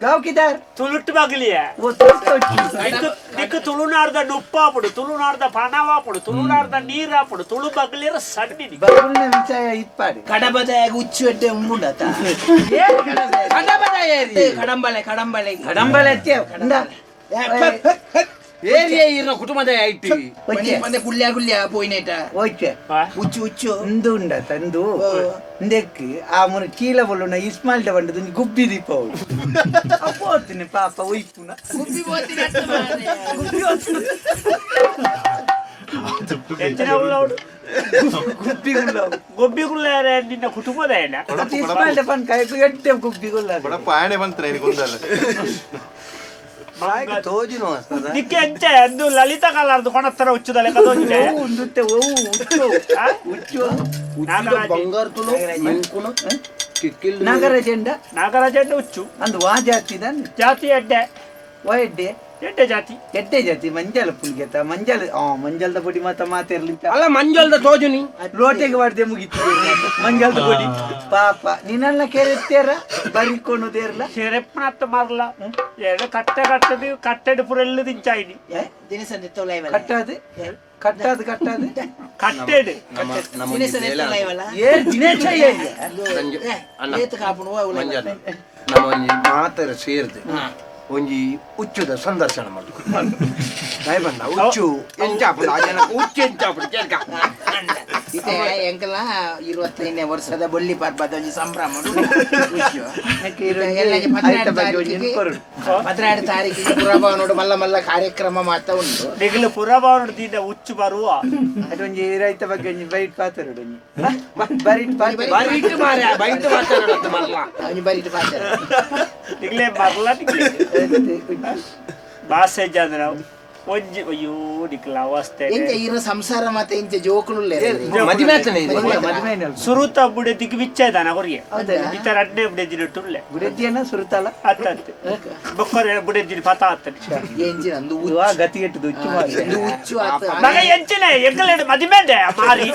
D: ಗಾವ್ ಕಿದಾರ್
C: ತುಳುಟ್ಟು ಬಾಗಿಲಿಯ
D: ಓ ತುಳುಟ್ಟು
C: ನಿಕ್ಕು ತುಳುನಾಡ್ದ ನುಪ್ಪಾಪುಡು ತುಳುನಾಡ್ದ ಪಣವಾಪುಡು ತುಳುನಾಡ್ದ ನೀರಾಪುಡು ತುಳು ಬಗ್ಲಿರ ಸಣ್ಣಿನಿ
D: ಬಗುಲ್ನ ವಿಷಯ ಇಪ್ಪಾಡಿ
E: ಕಡಬದಾಯ ಹುಚ್ಚು ಎಡ್ಡೆ ಉಂಬುಂಡತ ಕಡಂಬಳೆ ಕಡಂಬಳೆ
D: ಕಡಂಬಳೆ
B: ಏರಿಯಾ ಇರೋ ಕುಟುಂಬದ IT
E: ಪಂದೆ ಗುಳ್ಳ ಗುಳ್ಳ ಪೋಯಿನೇಟ
D: ಓಕೆ
E: ಹುಚ್ಚು ಹುಚ್ಚು
D: ಇಂದು ಉಂಡ ತಂದು ಇಂದಕ್ಕೆ ಆ ಮುನ ಚೀಲ ಬೊಲ್ಲುನ ಇಸ್ಮಾಲ್ಟ ಬಂಡದು ಗುಬ್ಬಿ ದೀಪ ಅಪ್ಪೋತೀನಿ ಪಾಪ ಒಯ್ಪುನ
E: ಗುಬ್ಬಿ ಬೋತಿನ
D: ಗುಬ್ಬಿ ಗುಬ್ಬಿ ಗುಲ್ಲ
C: ಗುಬ್ಬಿ ಗುಲ್ಲ ನಿನ್ನ ಕುಟುಂಬದ ಏನ
D: ಇಸ್ಮಾಲ್ಟ ಪನ್ ಕಾಯಕು ಎಡ್ಡೆ ಗುಬ್ಬಿ ಗುಲ್ಲ
H: ಬಡಪ್ಪ ಆಣೆ ಬಂತ ಗೊಂದಲ
C: ನಿಕ್ಕೆ ಅಂಚೆ ಅಂದು ಲಲಿತ ಕಲಾರ್ದು ಕೊಣತ್ತರ ಹುಚ್ಚುದಲೆ ಕದೋಜಿದೆ
D: ಉಂದುತ್ತೆ ಓ ಹುಚ್ಚು ಹುಚ್ಚು
B: ಬಂಗಾರ ತುಳು ಮೆಂಕುನ ಕಿಕ್ಕಿಲ್
D: ನಾಗರಾಜಂಡ
C: ನಾಗರಾಜಂಡ ಹುಚ್ಚು
D: ಅಂದು ವಾ ಜಾತಿ ದಾನೆ
C: ಜಾತಿ ಎಡ್ಡೆ
D: ವಾ ಎಡ್ಡೆ
C: ಎಡ್ಡೆ ಜಾತಿ
D: ಎಡ್ಡೆ ಜಾತಿ ಮಂಜಾಲ ಪುಲ್ಗೆತ ಮಂಜಾಲ ಮಂಜಾಲದ ಪೊಡಿ ಮಾತ ಮಾತಿರ್ಲಿಂತ
B: ಅಲ್ಲ ಮಂಜಾಲದ ತೋಜುನಿ
D: ಲೋಟೆಗೆ ಮಾಡ್ದೆ ಮುಗಿತು ಮಂಜಾಲದ ಪೊಡಿ ಪಾಪ ನಿನ್ನಲ್ಲ ಕೇರೆತ್ತೇರ ಬರಿಕೊಂಡು ದೇರ್ಲ
C: ಕೆರೆಪ್ಪನತ್ತ ಮಾರ್ಲ ಎರಡು ಕಟ್ಟೆ ಕಟ್ಟದು ಕಟ್ಟೆಡು ಪುರ ಎಲ್ಲ ದಿಂಚಾಯಿನಿ
D: ಕಟ್ಟಾದು ಕಟ್ಟಾದು ಕಟ್ಟಾದು
C: ಕಟ್ಟೆಡು
D: ಏ ದಿನೇಶ
B: ನಮ್ಮ ಒಂಜಿ ಮಾತರ ಸೇರ್ದು ಒಂಜಿ ಹುಚ್ಚುದ ಸಂದರ್ಶನ ಮಾಡು ಬಂದ ಹುಚ್ಚು ಎಂಚಾಪುಡು ಆ ಜನಕ್ಕೆ ಹುಚ್ಚು ಎಂಚಾಪುಡು ಕೇಳ್ಕ
E: ಇತ್ತೆ ಎಂಕಲ 25ನೇ ವರ್ಷದ ಬೊಳ್ಳಿ ಪರ್ಬದ ಒಂಜಿ ಸಂಭ್ರಮ 12 ತಾರೀಕಿಗೆ ಪುರಭವನೋಡು ಮಲ್ಲ ಮಲ್ಲ ಕಾರ್ಯಕ್ರಮ ಮಾತ ಉಂಟು
C: ನಿಗಲು ಪುರಭವನೋಡು ದಿಂದ ಹುಚ್ಚು ಬರುವ
D: ಅದೊಂಜಿ ರೈತ ಬಗ್ಗೆ ಒಂಜಿ ಬೈಟ್ ಪಾತ್ರ ಬರಿಟ್
B: ಬರಿಟ್ ಮಾರ್ರೆ ಬೈಟ್ ಮಾತಾಡೋದು ಮಲ್ಲ
E: ಒಂಜಿ ಬರಿಟ್ ಪಾತ್ರ
C: ನಿಗಲೇ ಮರಲ ನಿಗಲೇ ಬಾಸೆ ಜನ ಒಂಜಿ ಅಯ್ಯೋ ನಿಕ್ಲ ಅವಸ್ಥೆ
E: ಎಂಚ ಇರೋ ಸಂಸಾರ ಮತ್ತೆ ಇಂಚ ಜೋಕುಲು
D: ಮದುವೆ
C: ಸುರುತ ಬುಡೆದಿಗೆ ಬಿಚ್ಚ ಇದ್ದಾನ ಅವರಿಗೆ ಈ ತರ ಅಡ್ಡೆ ಬುಡೆದಿನ ಟುಳ್ಳೆ
D: ಬುಡೆದಿಯನ್ನ ಸುರುತಲ್ಲ
C: ಅತ್ತ ಬೊಕ್ಕರೆ ಬುಡೆದಿನ ಪತ ಆತನೆ
E: ಎಂಚಿನ ಅಂದು
D: ಗತಿ ಕೆಟ್ಟದು ಹುಚ್ಚು
E: ಹುಚ್ಚು
C: ಮಗ ಎಂಚಿನ ಎಂಕಲೇಡು ಮದಿಮೆಂಡೆ ಮಾರಿ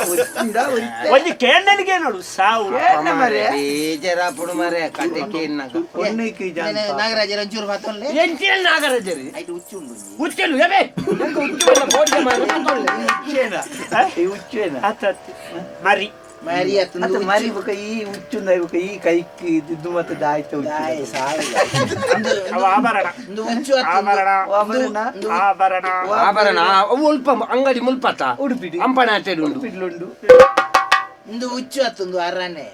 C: ಒಂಜಿ ಕೇಂಡನಿಗೆ ನೋಡು ಸಾವು
B: ಬೇಜಾರಾಪುಡು ಮಾರೆ ಕತೆ ಕೇನ್ನಾಗ
E: ನಾಗರಾಜರ ಒಂಚೂರು ಪತ್ತೊಲ್ಲೆ
B: ಎಂಚಿನ ನಾಗರಾಜರಿ
E: ಐಟು ಹುಚ್ಚು ಉಂಡು
B: ಹುಚ್ಚಲು ಎಬೆ
C: ಮರಿ
E: ಮರಿ
D: ಅದು ಮರಿ ಬೊಕ ಈ ಹುಚ್ಚುಂದ ಬೊಕ ಈ ಕೈಕ್ ಇದ್ದು ಮತ್ತೆ ದಾಯ್ತ
C: ಆಭರಣ ಆಭರಣ ಆಭರಣ
B: ಆಭರಣ ಅವು ಉಲ್ಪ ಅಂಗಡಿ ಮುಲ್ಪತ
D: ಉಡುಪಿಡಿ
B: ಅಂಪಣ ಆಟೆಡ್ ಉಂಡು
D: ಉಡುಪಿಡ್ಲುಂಡು
E: ಇಂದು ಹುಚ್ಚು ಅತ್ತೊಂದು ಅರನೆ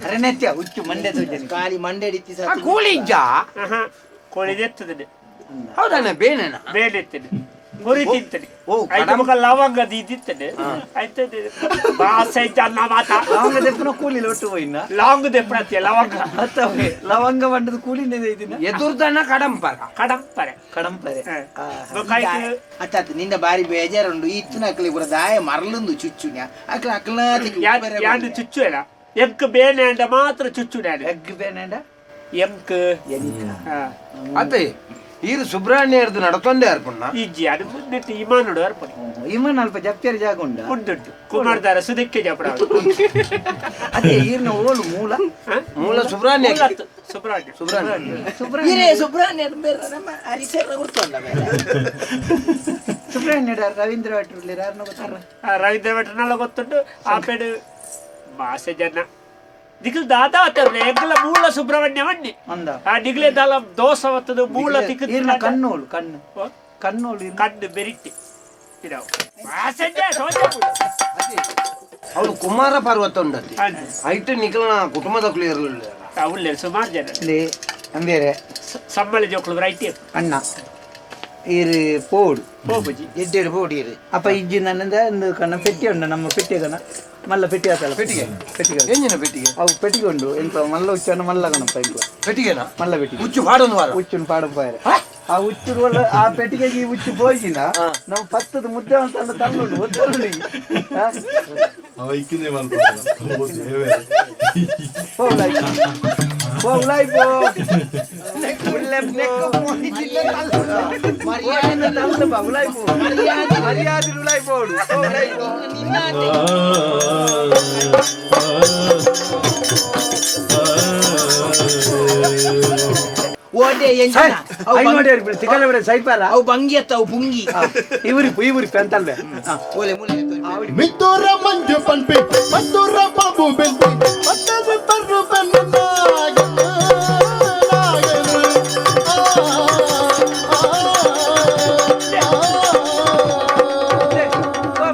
D: ಅರನೆತ್ಯ ಹುಚ್ಚು ಮಂಡೆ
E: ಖಾಲಿ ಮಂಡೆ ಇತ್ತಿ
B: ಕೋಳಿ ಇಜ್ಜ
C: ಕೋಳಿ ಎತ್ತದೆ
B: ಹೌದಾನ ಬೇನೇನ
C: ಬೇನೆತ್ತನೆ ಗುರಿ ತಿಂತನೆ ಐದು ಮುಖ ಲವಂಗ ದೀದಿತ್ತನೆ ಆಯ್ತು ಬಾಸೆ ಜನ ಮಾತ
D: ಲವಂಗ ದೆಪ್ಪನ ಕೂಲಿ ಲೊಟ್ಟು ಹೋಯಿನ
C: ಲವಂಗ ದೆಪ್ಪನತ್ಯ ಲವಂಗ
D: ಅತ್ತವೆ ಲವಂಗ ಬಂಡದ ಕೂಲಿನ ಇದನ್ನ
B: ಎದುರ್ದನ ಕಡಂಪರ
C: ಕಡಂಪರೆ
D: ಕಡಂಪರೆ
E: ಅತ್ತಾತ ನಿನ್ನ ಬಾರಿ ಬೇಜಾರುಂಡು ಇತ್ತಿನ ಅಕ್ಲಿ ಪೂರ ದಾಯ ಮರಲುಂದು ಚುಚ್ಚುನ್ಯ ಅಕ್ಲ ಅಕ್ಲ
C: ಯಾನು ಚುಚ್ಚು ಅಲ್ಲ ಎಂಕ್ ಬೇನೆ ಅಂಡ ಮಾತ್ರ ಚುಚ್ಚು ನಾನು
D: ಎಗ್ ಬೇನೆ ಅಂಡ
C: ಎಂಕ್
D: ಎಂಕ್
B: ಅತ್ತೆ ಈರು ಸುಬ್ರಹ್ಮಣ್ಯರ್ದು ನಡತೊಂದೆ ಅರ್ಪಣ್ಣ
C: ಇಜ್ಜಿ ಅದು ಮುಂದೆ ಇಮಾನುಡು ಅರ್ಪಣೆ
D: ಇಮಾನ್ ಅಲ್ಪ ಜಪ್ತಿಯರ್ ಜಾಗ ಉಂಡ
C: ಉಂಟುಂಟು ಕುಮಾರದಾರ ಸುದಿಕ್ಕೆ ಜಪಡ
D: ಅದೇ ಈರ್ನ ಓಲು ಮೂಲ
B: ಮೂಲ ಸುಬ್ರಹ್ಮಣ್ಯ
C: ಸುಬ್ರಹ್ಮಣ್ಯ
E: ಸುಬ್ರಹ್ಮಣ್ಯ ಸುಬ್ರಹ್ಮಣ್ಯ ನಮ್ಮ ಹರಿಸರ ಗುರ್ತುಂಡ ಮೇಲೆ
D: ಸುಬ್ರಹ್ಮಣ್ಯ ರವೀಂದ್ರ ಭಟ್ರು ಯಾರನ್ನ ಗೊತ್ತಾರ
C: ರವೀಂದ್ರ ಭಟ್ರನ್ನೆಲ್ಲ ಗೊತ್ತುಂಟು ಆ ಪೇಡು ಮಾಸೆ ಜನ ನಿಖಿಲ್ ದಾದಾ ಆತರ್ಲೆ ಎಂಕಲ ಮೂಲ ಸುಬ್ರಹ್ಮಣ್ಯ ವಣ್ಣಿ ಆ ನಿಗ್ಲೆ ದಾಲ ದೋಸ ವತ್ತದು ಮೂಲ ತಿಕ್ಕ
D: ಕಣ್ಣೋಳು ಕಣ್ಣು ಕಣ್ಣೋಳು
C: ಕಣ್ಣು ಬೆರಿಟ್ಟಿ
B: ಅವಳು ಕುಮಾರ ಪರ್ವತ ಉಂಡತಿ ಐಟು ನಿಕಲನ ಕುಟುಂಬದ ಕ್ಲಿಯರ್
C: ಉಲ್ಲೇರು ಸುಮಾರು ಜನ
D: ಅಂಬೇರೆ
C: ಸಂಬಳ ಜೋಕುಲು ರೈಟ್
D: ಅಣ್ಣ ಇರು ಪೋಡು
C: ಪೋಪುಜಿ
E: ಎಡ್ಡೆಡು ಪೋಡು ಇರು
D: ಅಪ್ಪ ಇಜ್ಜಿ ನನ್ನಿಂದ ಒಂದು ಕಣ್ಣ ಪೆಟ್ಟಿ ಉಂಡು ನಮ್ಮ ಪೆಟ್ಟಿಗೆ ಕಣ ಮಲ್ಲ ಪೆಟ್ಟಿ ಆತಲ್ಲ
B: ಪೆಟ್ಟಿಗೆ
D: ಪೆಟ್ಟಿಗೆ
B: ಎಂಜಿನ ಪೆಟ್ಟಿಗೆ
D: ಅವು ಪೆಟ್ಟಿಗೆ ಉಂಡು ಎಂತ ಮಲ್ಲ ಉಚ್ಚನ ಮಲ್ಲ ಕಣಪ್ಪ ಎಂತ
B: ಪೆಟ್ಟಿಗೆನಾ
D: ಮಲ್ಲ ಪೆಟ್ಟಿಗೆ
B: ಉಚ್ಚು ಪಾಡೊಂದು ವಾರ
D: ಉಚ್ಚುನ್ ಪಾಡು ಪಾಯರೆ ಆ ಉಚ್ಚು ಆ ಪೆಟ್ಟಿಗೆ ಈ ಉಚ್ಚು ಪೋಯಿನ ನಾವು ಪತ್ತದ ಮುದ್ದೆ ಅಂತ ತಳ್ಳುಂಡು ಒತ್ತುಂಡು
G: ಮಿತ್ತೂರ ಮಂಜು ಪಂಪಿ ಮತ್ತೂರ ಬಾಬು ಬೆಂಪಿ ಮತ್ತೊಂದು ಪರ್ರು ಬೆನ್ನು ನಾಗನು ನಾಗನು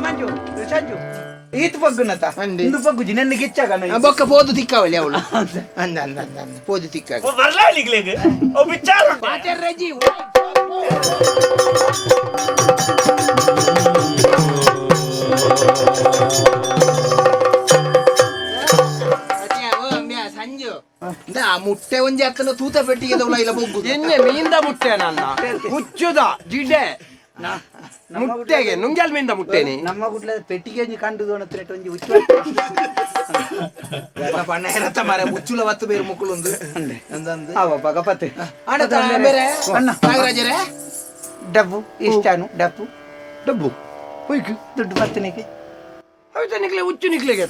D: ಮಂಜು ಸಂಜು ಈತ್ ಪಗ್ಗುನತ ಇಂದು ಪಗ್ಗುಜಿ ನನ್ನ ಗಿಚ್ಚಾಗ
E: ಬೊಕ್ಕ ಪೋದು ತಿಕ್ಕಾವಲಿ ಅವಳು ಅಂದ ಅಂದ ಅಂದ ಅಂದ ಪೋದು ತಿಕ್ಕಾಗ
C: ಓ ವಿಚಾರ
E: ಮಾತಾಡ್ರಜ್ಜಿ ಸಂಜು ಆ ಮುಟ್ಟೆ ಒಂಜಿ ಅತ್ತನ ತೂತ ಪೆಟ್ಟಿಗೆ ದೌಲ ಇಲ್ಲ ಬೊಗ್ಗು
B: ಎಣ್ಣೆ ಮೀಂದ ಮುಟ್ಟೆ ನನ್ನ ಹುಚ್ಚುದ ಜಿಡೆ ಮುಟ್ಟೆಗೆ ನುಂಗ್ಯಾಲ್ ಮೀಂದ ಮುಟ್ಟೆನಿ
D: ನಮ್ಮ ಗುಡ್ಲ ಪೆಟ್ಟಿಗೆ ಒಂಜಿ ಕಂಡು ದೋಣತ್ರ ಒಂಜಿ ಹುಚ್ಚು
E: ಪಣ್ಣ ಹೇರತ್ತ ಮಾರೆ ಮುಚ್ಚುಲ ವತ್ತು ಬೇರೆ ಮುಕ್ಕುಲುಂದು ಅಂದಂದು
D: ಅವ ಪಗಪತೆ
E: ಅಣ್ಣ ಬೇರೆ
D: ಅಣ್ಣ
E: ನಾಗರಾಜರೇ
D: ಡಬ್ಬು ಇಷ್ಟಾನು ಡಬ್ಬು
B: ಡಬ್ಬು ಹೋಯ್ಕು
D: ದುಡ್ಡು ಬತ್ತನಿಗೆ
B: ಅವಿತ ನಿಕ್ಲೆ ಹುಚ್ಚು ನಿಕ್ಲೆಗೆ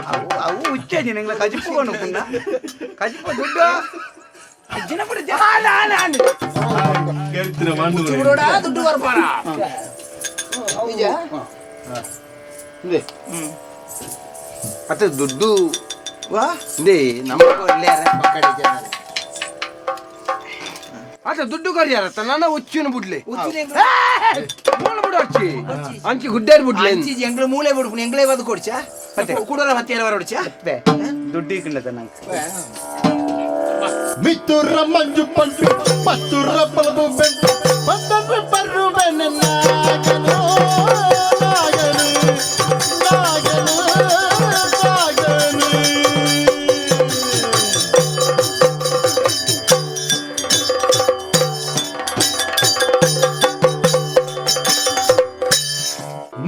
D: ಅವು ಅವು ಹುಚ್ಚಿ ನಿಂಗ್ಲ ಕಜಿಪು ಅನುಕುನ್ನ ಕಜಿಪು ದುಡ್ಡು ಅಜ್ಜಿನ ಪುಡ
E: ದುಡ್ಡು ಬರ್ಪಾರ
B: ಮತ್ತೆ ದುಡ್ಡು
E: ವಾ
B: ನಮ್ಮ
E: ಪಕ್ಕಡಿ ಜನರೇ
B: ಅತ್ತ ದುಡ್ಡು ಕರಿಯಾರತ್ತ ನನ್ನ ಹುಚ್ಚಿನ ಬುಡ್ಲೆ ಮೂಲ ಬಿಡು ಅಚ್ಚಿ ಅಂಚಿ ಗುಡ್ಡೇರ್ ಬುಡ್ಲೆ
E: ಅಂಚಿ ಎಂಗ್ಲ ಮೂಲೆ ಬಿಡ್ಪುನ ಎಂಗ್ಲೇ ಬದು ಕೊಡ್ಚಾ ಕುಡೋರ ಮತ್ತೆ ಯಾರು ಹೊಡ್ಚಾ
D: ದುಡ್ಡು ಇಕ್ಕಂಡದ ನಂಗೆ
G: ಮಿತ್ತೂರ ಮಂಜು ಪಂಪಿ ಮತ್ತೂರ ಬಲಬು ಬೆಂಪಿ ಮತ್ತೊಂದು ಪರ್ರು ಬೆನ್ನು ನಾಗನು ನಾಗನು ನಾಗನು ನಾಗನು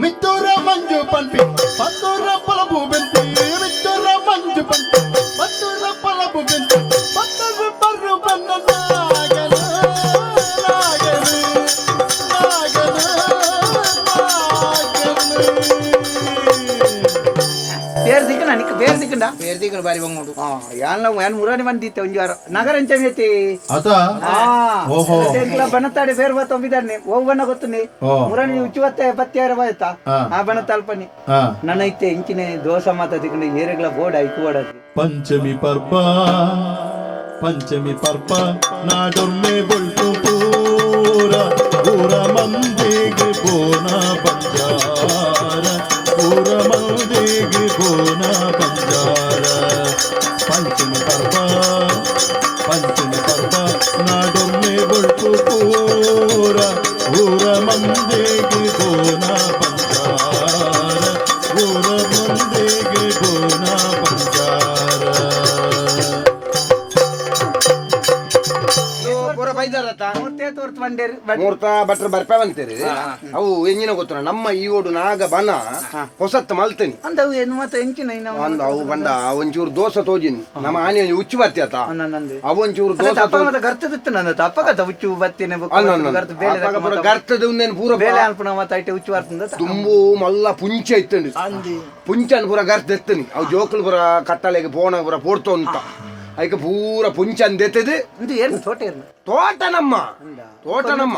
G: ಮಿತ್ತೂರ ಮಂಜು ಪಂಪಿ ಮತ್ತೂರ ಬಲಬು ಬೆಂಪಿ ಮಿತ್ತೂರ ಮಂಜು ಪಂಪಿ ಮತ್ತೂರ ಬಲಬು ಬೆಂಪಿ ಮತ್ತೊಂದು ಪರ್ರು ಬೆನ್ನು ನಾಗನು ನಾಗನು ನಾಗನು ನಾಗನು
D: പേര് തിക്കണ്ട നിക്ക് പേര് തിക്കണ്ട
E: പേര് തിക്കണ ಬಾರಿ ಬಂಗುಂಡು
D: ಯಾನ್ ಯಾನ್ ಮುರಾನಿ ಬಂದಿತ್ತೆ ಒಂಜಿ ವಾರ ನಗರಂಚ ಮೇತಿ
A: ಅತ ಓಹೋ
D: ಬನತಾಡೆ ಬೇರೆ ಬತ್ತ ಒಂಬಿದಾನೆ ಓ ಬಣ್ಣ ಗೊತ್ತುನಿ ಮುರಾನಿ ಉಚ್ಚು ಬತ್ತ ಪತ್ಯಾರ ಬಾಯ್ತ ಆ ಬಣ್ಣ ತಲ್ಪನಿ ನನ್ನ ಇತ್ತೆ ಇಂಚಿನೆ ದೋಸೆ ಮಾತ ತಿಕ್ಕಂಡು ಏರೆಗ್ಲ ಬೋರ್ಡ್ ಐಕು ಓಡದು
G: ಪಂಚಮಿ ಪರ್ಬ ಪಂಚಮಿ ಪರ್ಬ ನಾಡೊಮ್ಮೆ ಬೊಳ್ಟು ಪೂರ ಊರ ಮಂದಿಗೆ ಬೋನ ಬಂಜಾರ ಊರ ಮಂದಿಗೆ ಬೋನ ಬಂಜಾರ ಪಂಚಮಿ ಪರ್ಬ ಪಂಚಮಿ ಪರ್ಬ ನಾಡೊಮ್ಮೆ ಬೊಳ್ಟು ಪೂರ ಊರ ಮಂದಿಗೆ ಬೋನ ಬಂಜಾರ ಊರ ಮಂದಿಗೆ ಬೋನ ಬಂಜಾರ
B: ಮೂರ್ತ ಭಟ್ರು ಬರ್ಪೇವಂತೀರಿ ಅವು ಎಂಜಿನ ಗೊತ್ತ ನಮ್ಮ ಈ ಓಡು ನಾಗ ಬನ ಹೊಸತ್ತು ಮಲ್ತೇನಿ ಅಂದ ಅವು ಬಂಡ ಒಂಚೂರು ದೋಸೆ ತೋಜಿನಿ ನಮ್ಮ ಆನೆ ಒಂಜಿ ಉಚ್ಚು ಬತ್ತಿ ಆತ ಅವು ಒಂಚೂರು ದೋಸೆ
D: ಉಚ್ಚು ಬತ್ತಿನ
B: ಗರ್ತದ ಉಂದೇನು ಪೂರ
D: ಬೇಲೆ ಅನ್ಪುಣ ಮತ್ತೆ ಐಟೆ ಉಚ್ಚು ಬರ್ತದ
B: ತುಂಬು ಮಲ್ಲ ಪುಂಚೆ ಇತ್ತಂడి ಪುಂಚನ್ ಪೂರ ಗರ್ತ ಎತ್ತನಿ ಅವು ಜೋಕುಲು ಪೂರ ಕಟ್ಟಲೆಗೆ ಪೋಣ ಪೂರ ಪೋಡ್ತೋ ಅಂತ ಐಕ ಪೂರ ಪುಂಚ ಅಂದೆತ್ತದೆ
D: ಏನು ತೋಟ ಏನು
B: ತೋಟ ನಮ್ಮ ತೋಟ ನಮ್ಮ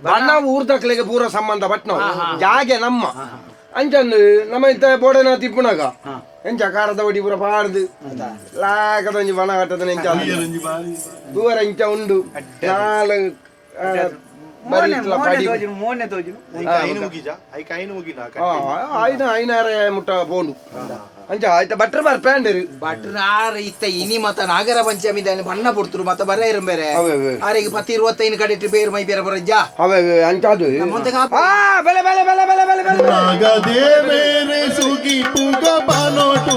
B: ಬಣ್ಣ ಊರ್ದಕ್ಲೆಗೆ ಪೂರ ಸಂಬಂಧ ಪಟ್ನ ಜಾಗೆ ನಮ್ಮ ಅಂಚಂದು ನಮ್ಮ ಇಂತ ಬೋಡನ ತಿಪ್ಪುನಾಗ ಎಂಚ ಕಾರದ ಒಡಿ ಪೂರ ಪಾಡ್ದು ಲಾಕದ ಒಂಜಿ ಬಣ ಕಟ್ಟದ ಎಂಚ ದೂರ ಇಂಚ ಉಂಡು ನಾಲ್ ಬರೀಟ್ಲ ಪಡಿ
D: ಮೋನೆ ತೋಜುನು
H: ಐನು ಮುಗಿಜ ಐಕ ಐನು ಮುಗಿನ
B: ಐನ ಐನಾರೆ ಮುಟ್ಟ ಪೋಂಡು ಅಂಚ ಆಯ್ತ ಬಟ್ರ್ ಬರ್ಪೇಂಡಿರು
E: ಬಟ್ರ್ ಆರ್ ಇತ್ತ ಇನಿ ಮತ ನಾಗರ ಪಂಚಮಿ ದಾನಿ ಬಣ್ಣ ಪೊಡ್ತುರು ಮತ ಬರ ಇರಂಬೇರೆ
B: ಅವೇ ಅವೇ.
E: ಆರೆಗ್ ಪತ್ತಿ ಇರುವತ್ತೈದು ಕಡೆ ಇಟ್ಟು ಬೇರು ಮೈ ಬೇರೆ ಬರಜ್ಜ
B: ಅವೇ ಅವೇ ಅಂಚಾದು
E: ನಮ್ಮಂತೆ ಕಾಪು.
B: ಆ ಬೆಲೆ ಬೆಲೆ ಬೆಲೆ ಬೆಲೆ ಬೆಲೆ ಬೆಲೆ
G: ನಾಗದೇವೇರೆ ಸುಗಿ ಪುಗ ಬಾನೋಟು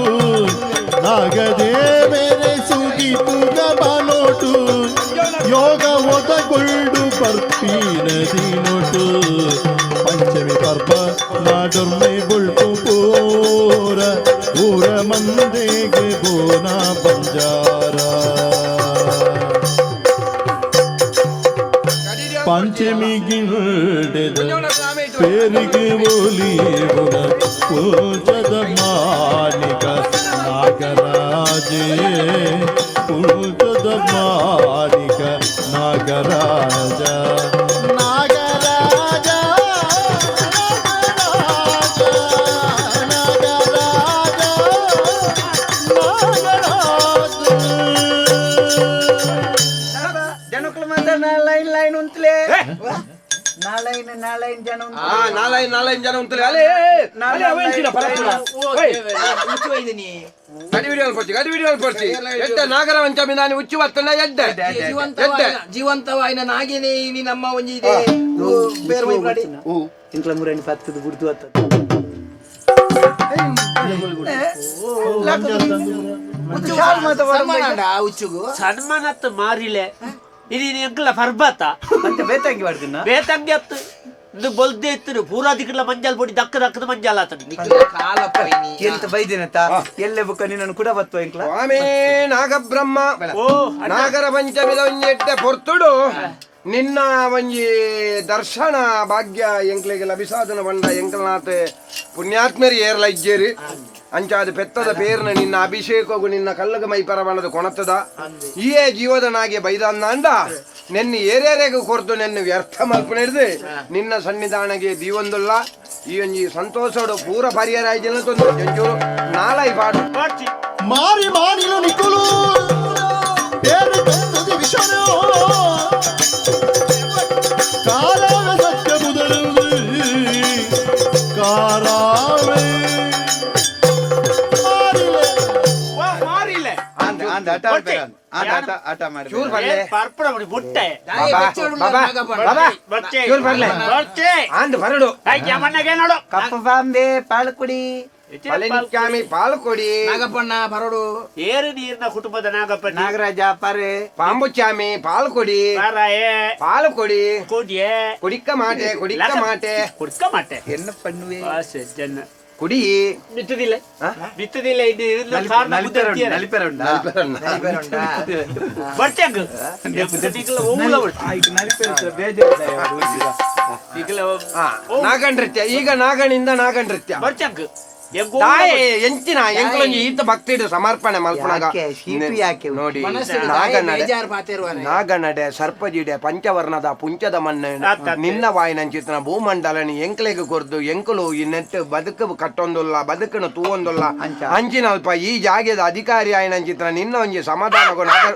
G: ನಾಗದೇವೇರೆ ಸುಗಿ ಪುಗ ಬಾನೋಟು ಯೋಗ ಒದಗೊಳ್ಳು ಬರ್ತೀನ ದಿನೋಟು ಪಂಚಮಿ ಪರ್ವ ನಾಡೊರ್ಮೆ ಬುಳ್ಪು ಪೂರ ಊರ ಮಂದೆಗೆ ಬೋನ ಬಂಜಾರ ಪಂಚಮಿ ಗಿಂಡೆದ ಪೇರಿಗೆ ಒಲಿಯುವ ಪೂಜದ ಮಾಲಿಕ ನಾಗರಾಜೇ ಪೂಜದ ಮಾಲಿಕ ನಾಗರಾಜ ನಾಗರಾಜ ನಾಗರಾಜ ನಾಗರಾಜ
D: ಜನಕ್ಕಳು ಮಾತ್ರ ಲೈನ್ ಲೈನ್ ಉಂತ್ಲೆ ನಾಲೈನ್ ನಾಲೈನ್ ಜನ ಉಂತ್ಲೆ.
B: ಆ ನಾಲೈನ್ ನಾಲೈನ್ ಜನ ಉಂತಲೆ ಅಲೆ ಅಲೆ ಅವೆಂಚಿನ ಪರಪುರ ಓಯ್ ಗಡಿ ವಿಡಿಯೋ ಪಡ್ತಿ ಗಡಿ ವಿಡಿಯೋ ಪಡ್ತಿ ಎಡ್ಡೆ ನಾಗರ ಪಂಚಮಿ ನಾನು ಉಚ್ಚು ಬರ್ತನ ಎಡ್ಡೆ ಎಡ್ಡೆ
E: ಜೀವಂತವಾಯಿನ ನಾಗೇನೆ ಇನಿ ನಮ್ಮ ಒಂಜಿ ಇದೆ ಬೇರೆ ಮೈ ಪ್ರಾಡಿ
D: ಇಂಕ್ಲ ಮುರಣ್ಣಿ ಪತ್ತದ ಬುಡ್ದು ಅತ್ತ
E: ಸನ್ಮಾನ ಉಚ್ಚುಗು
C: ಸನ್ಮಾನತ್ ಮಾರಿಲೆ ಇದು ಎಂಕಲ ಪರ್ಬತ
D: ಮತ್ತೆ ಬೇತಂಗಿ ಮಾಡ್ತೀನ
C: ಬೇತಂಗೆ ಅತ್ತು ಇದು ಬೊಲ್ದೆ ಇತ್ತು ಪೂರಾ ದಿಕ್ಕಲ ಮಂಜಾಲ್ ಪೊಡಿ ದಕ್ಕ ದಕ್ಕದ ಮಂಜಾಲ್ ಆತನ
E: ಕಾಲಪ್ಪ ಇನಿ
D: ಎಂತ ಬೈದಿನತ್ತ ಎಲ್ಲೆ ಬುಕ್ಕ ನಿನ್ನನ್ನು ಕೂಡ ಬತ್ತು ಇಂಕ್ಲ
B: ಸ್ವಾಮಿ ನಾಗಬ್ರಹ್ಮ
C: ಓ
B: ನಾಗರ ಪಂಚಮಿದ ಒಂಜಿ ಎಡ್ಡೆ ಪೊರ್ತುಡು ನಿನ್ನ ಒಂಜಿ ದರ್ಶನ ಭಾಗ್ಯ ಎಂಕ್ಲೆಗೆ ಲಭಿಸಾದನ ಬಂಡ ಎಂಕಲ್ನಾಥ ಪುಣ್ಯಾತ್ಮರಿ ಏರ್ಲ ಇಜ್ಜೇರಿ ಅಂಚಾದ ಪೆತ್ತದ ಪೇರ್ನ ನಿನ್ನ ಅಭಿಷೇಕಗು ನಿನ್ನ ಕಲ್ಲಗ ಮೈ ಪರಬಣದ ಕೊಣತದ ಈಯೇ ಜೀವದ ನಾಗೆ ಬೈದಂದ ನೆನ್ನ ಏರೇರೆಗೂ ಕೊರ್ದು ನೆನ್ನ ವ್ಯರ್ಥ ಮಲ್ಪನಿಡ್ದು ನಿನ್ನ ಸನ್ನಿಧಾನಗೆ ದೀವೊಂದುಲ್ಲ ಈ ಒಂಜಿ ಸಂತೋಷಡು ಪೂರ ಪರಿಹಾರ ಆಯ್ತಿಲ್ಲ ತೊಂದರೆ ಒಂಚೂರು ನಾಲೈ ಪಾಡು
C: ಬಾಡ್ಚಿ
G: ಮಾರಿ ಮಾನಿಲು ನಿಕ್ಕುಲು పేరు పెందుది విషను కారావే సత్యముదలు కారావే మారిలే
C: ಓ ಮಾರಿಲೆ
H: ಆಂದ ಆಂದ ಆಟ ಆಡ್ಬೇಡ ಆಂದ ಆಟ ಆಟ ಮಾಡಿ
B: ಚೂರು ಬರ್ಲೆ
C: ಪರ್ಪಡ ಬಿಡಿ ಬುಟ್ಟೆ
E: ದಾಯೆ ಬಚ್ಚೋಡು
B: ಬಾಬಾ,
E: ನಾಗಪ್ಪಣ್ಣ.
B: ಬಾಬಾ.
C: ಬಚ್ಚೆ
B: ಚೂರು ಬರ್ಲೆ.
C: ಬಚ್ಚೆ
B: ಆಂದ್ ಬರಡು
C: ಯಮಣ್ಣಗೆ ನೋಡು
D: ಕಪ್ಪು ಬಾಂಬೆ ಪಾಲಕುಡಿ
B: ಪಳನಿಸ್ವಾಮಿ ಪಾಲ್ಕೊಡಿ
E: ನಾಗಪ್ಪಣ್ಣ ಬರೋಡು
C: ಏರು ನೀರಿನ ಕುಟುಂಬದ ನಾಗಪ್ಪ
D: ನಾಗರಾಜ ಪಾರೆ
B: ಪಾಂಬುಚಾಮಿ ಪಾಲ್ಕೊಡಿ
C: ಪಾರಾಯೆ
B: ಪಾಲ್ಕೊಡಿ
C: ಕೊಡಿಯೆ
B: ಕುಡಿக்க ಮಾಟೆ ಕುಡಿக்க ಮಾಟೆ
C: ಕುಡ್ಕ ಮಾಟೆ
D: ಎನ್ನ ಪಣ್ಣುವೆ
C: ಸಜ್ಜನ
B: ಕುಡಿ
C: ಬಿತ್ತದಿಲ್ಲ ಬಿತ್ತದಿಲ್ಲ ಇದು ಇದನ್ನ ಕಾರಣ ಬುದ್ಧಿ
D: ನಲಿಪೆರುಂಡ
C: ಬರ್ತಂಗ ಓಲ
B: ನಾಗನೃತ್ಯ ಈಗ ನಾಗನಿಂದ ನಾಗನೃತ್ಯ
C: ಬರ್ತಂಗ
B: ತಾಯಿ ಎಂಚಿನ ಎಂಕಲೊಂಜಿ ಈತ ಭಕ್ತಿಡು ಸಮರ್ಪಣೆ ಮಲ್ಪುನಗ
D: ಯಾಕೆ? ಶೀಟು ಯಾಕೆ?
B: ನೋಡಿ
E: ಮನಸ್ಸುಡು ದಾಯೆ
B: ನಾಗನಡೆ
E: ಬೇಜಾರ್ ಪಾತೆರುವನೆ.
B: ನಾಗನಡೆ ಸರ್ಪಜಿಡೆ ಪಂಚವರ್ಣದ ಪುಂಚದ ಮಣ್ಣು
C: ಆತ್ ಆತ್.
B: ನಿನ್ನ ವಾಯಿನಂಚಿತನ ಭೂಮಂಡಲನಿ ಎಂಕ್ಲೆಗ್ ಕೊರ್ದು ಎಂಕುಲು ಈ ನೆಟ್ಟು ಬದುಕು ಕಟ್ಟೊಂದುಲ್ಲ ಬದುಕನ್ನು ತೂವೊಂದುಲ್ಲ ಅಂಚಿನ ಅಲ್ಪ ಈ ಜಾಗೆದ ಅಧಿಕಾರಿ ಆಯ್ನಂಚಿತನ ನಿನ್ನ ಒಂಜಿ ಸಮಾಧಾನ ನಾಗರ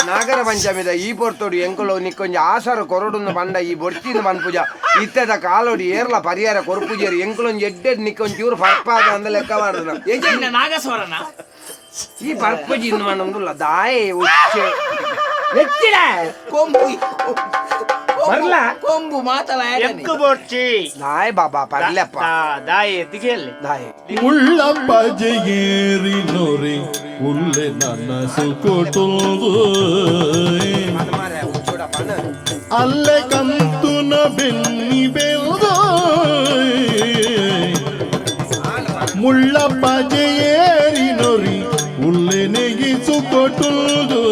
B: ನಾಗರ ಪಂಚಮಿದ ಈ ಪೊರ್ತೋಡು ಎಂಕುಲು ನಿಕ್ಕೊಂಜಿ ಆಸರ ಕೊರಡುಂದು ಬಂಡ ಈ ಬೊರ್ಚಿನ ಪನ್ಪುಜ ಇತ್ತದ ಕಾಲೋಡಿ ಏರ್ಲ ಪರಿಹಾರ ಕೊರ್ಪುಜೇರು ಎಂಕುಲೊಂಜಿ ಎಡ್ಡೆಡ್ ನಿಕ್ಕೊಂಚೂರು ಪರ್ಪಾದ ಅಂದ ಲೆಕ್ಕ ಮಾಡುದು
E: ಏಜೆ ನಾಗಸ್ವರನ
B: ಈ ಪರ್ಪುಜಿ ಇನ್ನು ಮಾಡೊಂದುಲ್ಲ ದಾಯೆ ಉಚ್ಚೆ ಎಚ್ಚಿಡ
E: ಕೊಂಬು
B: ಬರ್ಲಾ?
E: ಕೊಂಬು ಮಾತಲ
C: ಎಂಕು ಬೋರ್ಚಿ
B: ದಾಯ್ ಬಾಬಾ ಪರ್ಲೆಪ್ಪ
C: ದಾಯಿ ಎತ್ತಿಗೆಯಲ್ಲಿ
B: ದಾಯ್
G: ಉಳ್ಳ ಪಜೆಯೇರಿ ನೊರಿ ಉಳ್ಳೆ ನನ್ನ ಸುಕೊಟುಂದು ಅಲ್ಲೆ ಕಂತುನ ಬೆನ್ನಿ ಬೆಲ್ದು ಮುಳ್ಳ ಪಜೆಯೇರಿ ನೊರಿ ಉಳ್ಳೆ ನೆಗಿಸುಕೊಟುಂದು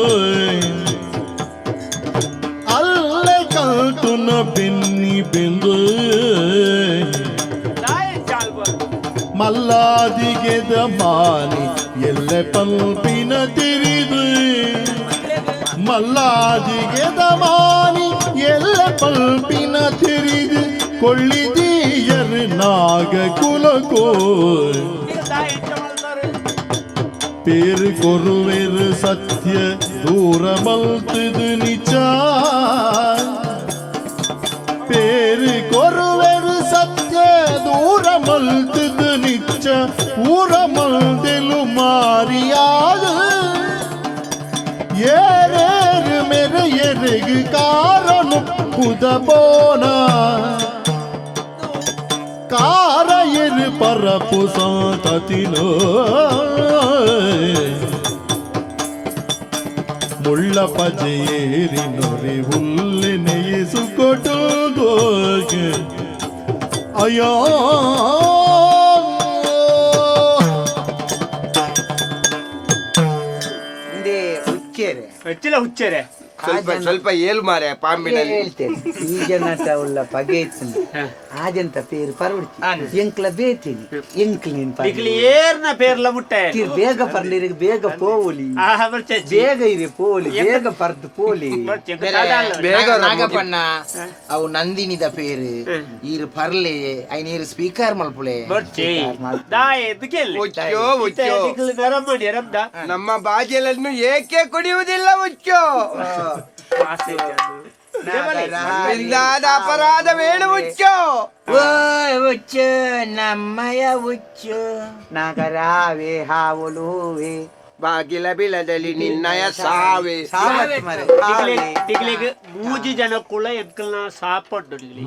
G: ಅಲ್ಲೆ ಕಂತುನ ಬೆನ್ನಿ ಬೆಂದು
C: ದಾಯಿ ಚಾಲ್ಬೋದು
G: ಮಲ್ಲಾದಿಗೆದ ಮಾನಿ ಎಲ್ಲೆ ಪಲ್ಪಿನ ತಿರಿದು ಮಲ್ಲಾದಿಗೆದ ಮಾನಿ ಎಲ್ಲೆ ಪಲ್ಪಿನ ತಿರಿದು ಕೊಳ್ಳಿದೀಯರ್ ನಾಗ ಕುಲಕೋ
C: ದಾಯಿ ಎಂಚ ಮಲ್ತಾರೆ?
G: ಪೇರು ಕೊರುವೆರು ಸತ್ಯ ದೂರ ಮಲ್ತದು ನಿಚ ಪೇರು ಕೊರುವೆರು ಸತ್ಯ ದೂರ ಮಲ್ತದು ನಿಚ್ಚ ಊರ ಮಲ್ದೆಲು ಮಾರಿಯಾದ ಏರೇರು ಮೆರೆ ಎರೆಗು ಕಾರನು ಪುದ ಕಾರ ಎರು ಪರಪು ಸಂತತಿನೋ ಮುಳ್ಳ ಪಜೆಯೇರಿ ನೊರೆ ಉಲ್ಲೆ ನೆಯಸುಕೊಟು ಅಯ್ಯೋ.
D: ಇಂದೇ ಹುಚ್ಚೇರೆ.
C: ಹೆಚ್ಚಿನ ಹುಚ್ಚೇರೆ.
B: ಸ್ವಲ್ಪ ಸ್ವಲ್ಪ ಏಳು ಮಾರೆ ಪಾಂಬಿನಲ್ಲಿ.
D: ಹೇಳ್ತೇನೆ ಈ ಜನಟ ಉಳ್ಳ ಪಗೆ ಇತ್ತು ಆಜಂತ ಪೇರು ಪರವಡ್ಚಿ ಎಂಕ್ಲ ಬೇತೀನಿ ಎಂಕ್ಲ ನೀನ್
C: ನಿಕ್ಲಿ ಏರ್ನ ಪೇರ್ಲ ಮುಟ್ಟೆ.
D: ಬೇಗ ಪರ್ಲಿರಿಗೆ ಬೇಗ ಪೋವಲಿ. ಬೇಗ ಇರಿ ಪೋಲಿ ಬೇಗ ಪರ್ದು ಪೋಲಿ.
B: ಬೇಗ
E: ನಾಗಪ್ಪಣ್ಣ ಅವು ನಂದಿನಿದ ಪೇರು ಈರು ಪರ್ಲೆ ಐನೀರು ಸ್ಪೀಕರ್ ಮಲ್ಪುಲೆ.
B: ಹುಚ್ಚೋ ಹುಚ್ಚೋ ನಮ್ಮ ಬಾಜಲನ್ನು ಏಕೆ ಕುಡಿಯುವುದಿಲ್ಲ ಹುಚ್ಚೋ? ನಮ್ಮಿಂದಾದ ಅಪರಾಧವೇನು ಹುಚ್ಚೋ?
E: ಹುಚ್ಚು ನಮ್ಮಯ ಹುಚ್ಚು.
D: ನಾಗರಾವೆ ಹಾವಲುವೆ
B: ಬಾಗಿಲ ಬಿಳದಲ್ಲಿ ನಿನ್ನಯ ಸಾವೆ.
C: ತಿಗ್ಲಿಗ್ ಮೂಜಿ ಜನಕ್ಕುಳ ಎಂಕಲ್ನ ಸಾಪಂಡು ನಿಗ್ಲಿ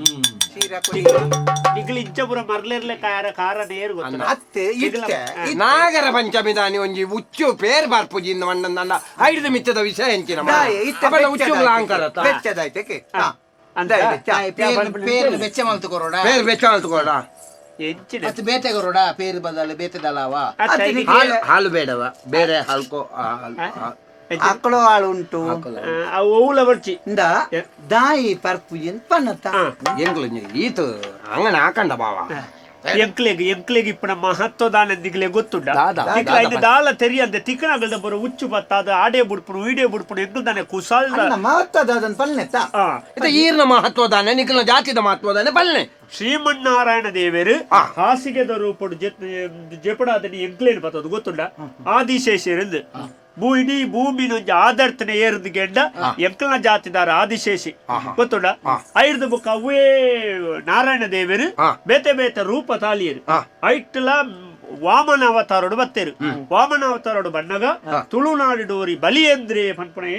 C: ನಿಗ್ಲಿ ಇಂಚಪುರ ಮರ್ಲಿರ್ಲೆ ಕಾರ ಕಾರ ನೇರು ಗೊತ್ತ.
D: ಅತ್ತೆ ಇತ್ತೆ
B: ನಾಗರ ಪಂಚಮಿ ದಾನಿ ಒಂಜಿ ಹುಚ್ಚು ಪೇರ್ ಬರ್ಪುಜಿ ಇಂದ ಮಣ್ಣನ್ನ ಐದು ಮಿಚ್ಚದ ವಿಷಯ ಎಂಚಿನ ಹುಚ್ಚು ಲಾಂಕರತ
D: ಬೆಚ್ಚದಾಯ್ತಕ್ಕೆ
E: ಪೇರು ಬೆಚ್ಚ ಮಲ್ತು ಕೊರೋಡ.
B: ಪೇರ್ ಬೆಚ್ಚ ಮಲ್ತು ಕೊರೋಡ.
E: ಮತ್ತೆ ಬೇತೆ ಕೊರೋಡ ಪೇರು ಬದಲು ಬೇತೆ ದಲಾವ.
B: ಹಾಲು ಹಾಲು ಬೇಡವ ಬೇರೆ ಹಾಲ್ಕೋ.
D: ಆಕಳು ಹಾಳು ಉಂಟು.
C: ಓವುಲ ಬರ್ಚಿ
D: ಇಂದ ದಾಯಿ ಪರ್ಪುಜಿ ಅಂತ ಪನ್ನತ್ತ.
B: ಎಂಕ್ಲು ಈತ ಅಂಗನ ಹಾಕಂಡ ಬಾವ.
C: ಎಂಕ್ಲೆಗ್ ಎಂಕ್ಲೆಗ್ ಇಪ್ಪನ ಮಹತ್ವ ದಾನ ದಿಗ್ಲೆ ಗೊತ್ತುಂಡ. ಐದು ದಾಲ ತೆರಿಯಂದೆ ತಿಕ್ಕನಗಲ್ದ ಬರೋ ಹುಚ್ಚು ಬತ್ತಾದ ಆಡೆ ಬುಡ್ಪುನು ಈಡೆ ಬುಡ್ಪುನು ಎಂಕ್ಲು ದಾನೆ ಕುಸಾಲ್
D: ಮಹತ್ವ ದಾದನ್ ಪಲ್ನೆತ್ತ.
B: ಈರ್ನ ಮಹತ್ವ ದಾನೆ ನಿಕ್ಲ ಜಾತಿದ ಮಹತ್ವ ದಾನೆ ಪಲ್ನೆ.
C: ಶ್ರೀಮನ್ನಾರಾಯಣ ದೇವರು ಹಾಸಿಗೆದ ರೂಪಡು ಜೆಪಡಾದನಿ ಎಂಕ್ಲೇನ್ ಬತ್ತದು ಗೊತ್ತುಂಡ. ಆದಿಶೇಷರಿಂದ ಭೂ ಇಡೀ ಭೂಮಿನೊಂಜಿ ಆದರ್ತನೆ ಏರ್ದು ಗೆಡ್ಡ ಎಂಕಲ್ನ ಜಾತಿದಾರ ಆದಿಶೇಷಿ ಗೊತ್ತುಂಡ. ಐರ್ದು ಬುಕ್ಕ ಅವೇ ನಾರಾಯಣ ದೇವರು ಬೇತೆ ಬೇತೆ ರೂಪ ತಾಲಿಯರು ಐಟ್ಲ ವಾಮನ ಅವತಾರೋಡು ಬತ್ತೇರು. ವಾಮನ ಅವತಾರೋಡು ಬಣ್ಣಗ ತುಳುನಾಡಿಡೋರಿ ಬಲಿಯೇಂದ್ರೆ ಪನ್ಪುಣೆ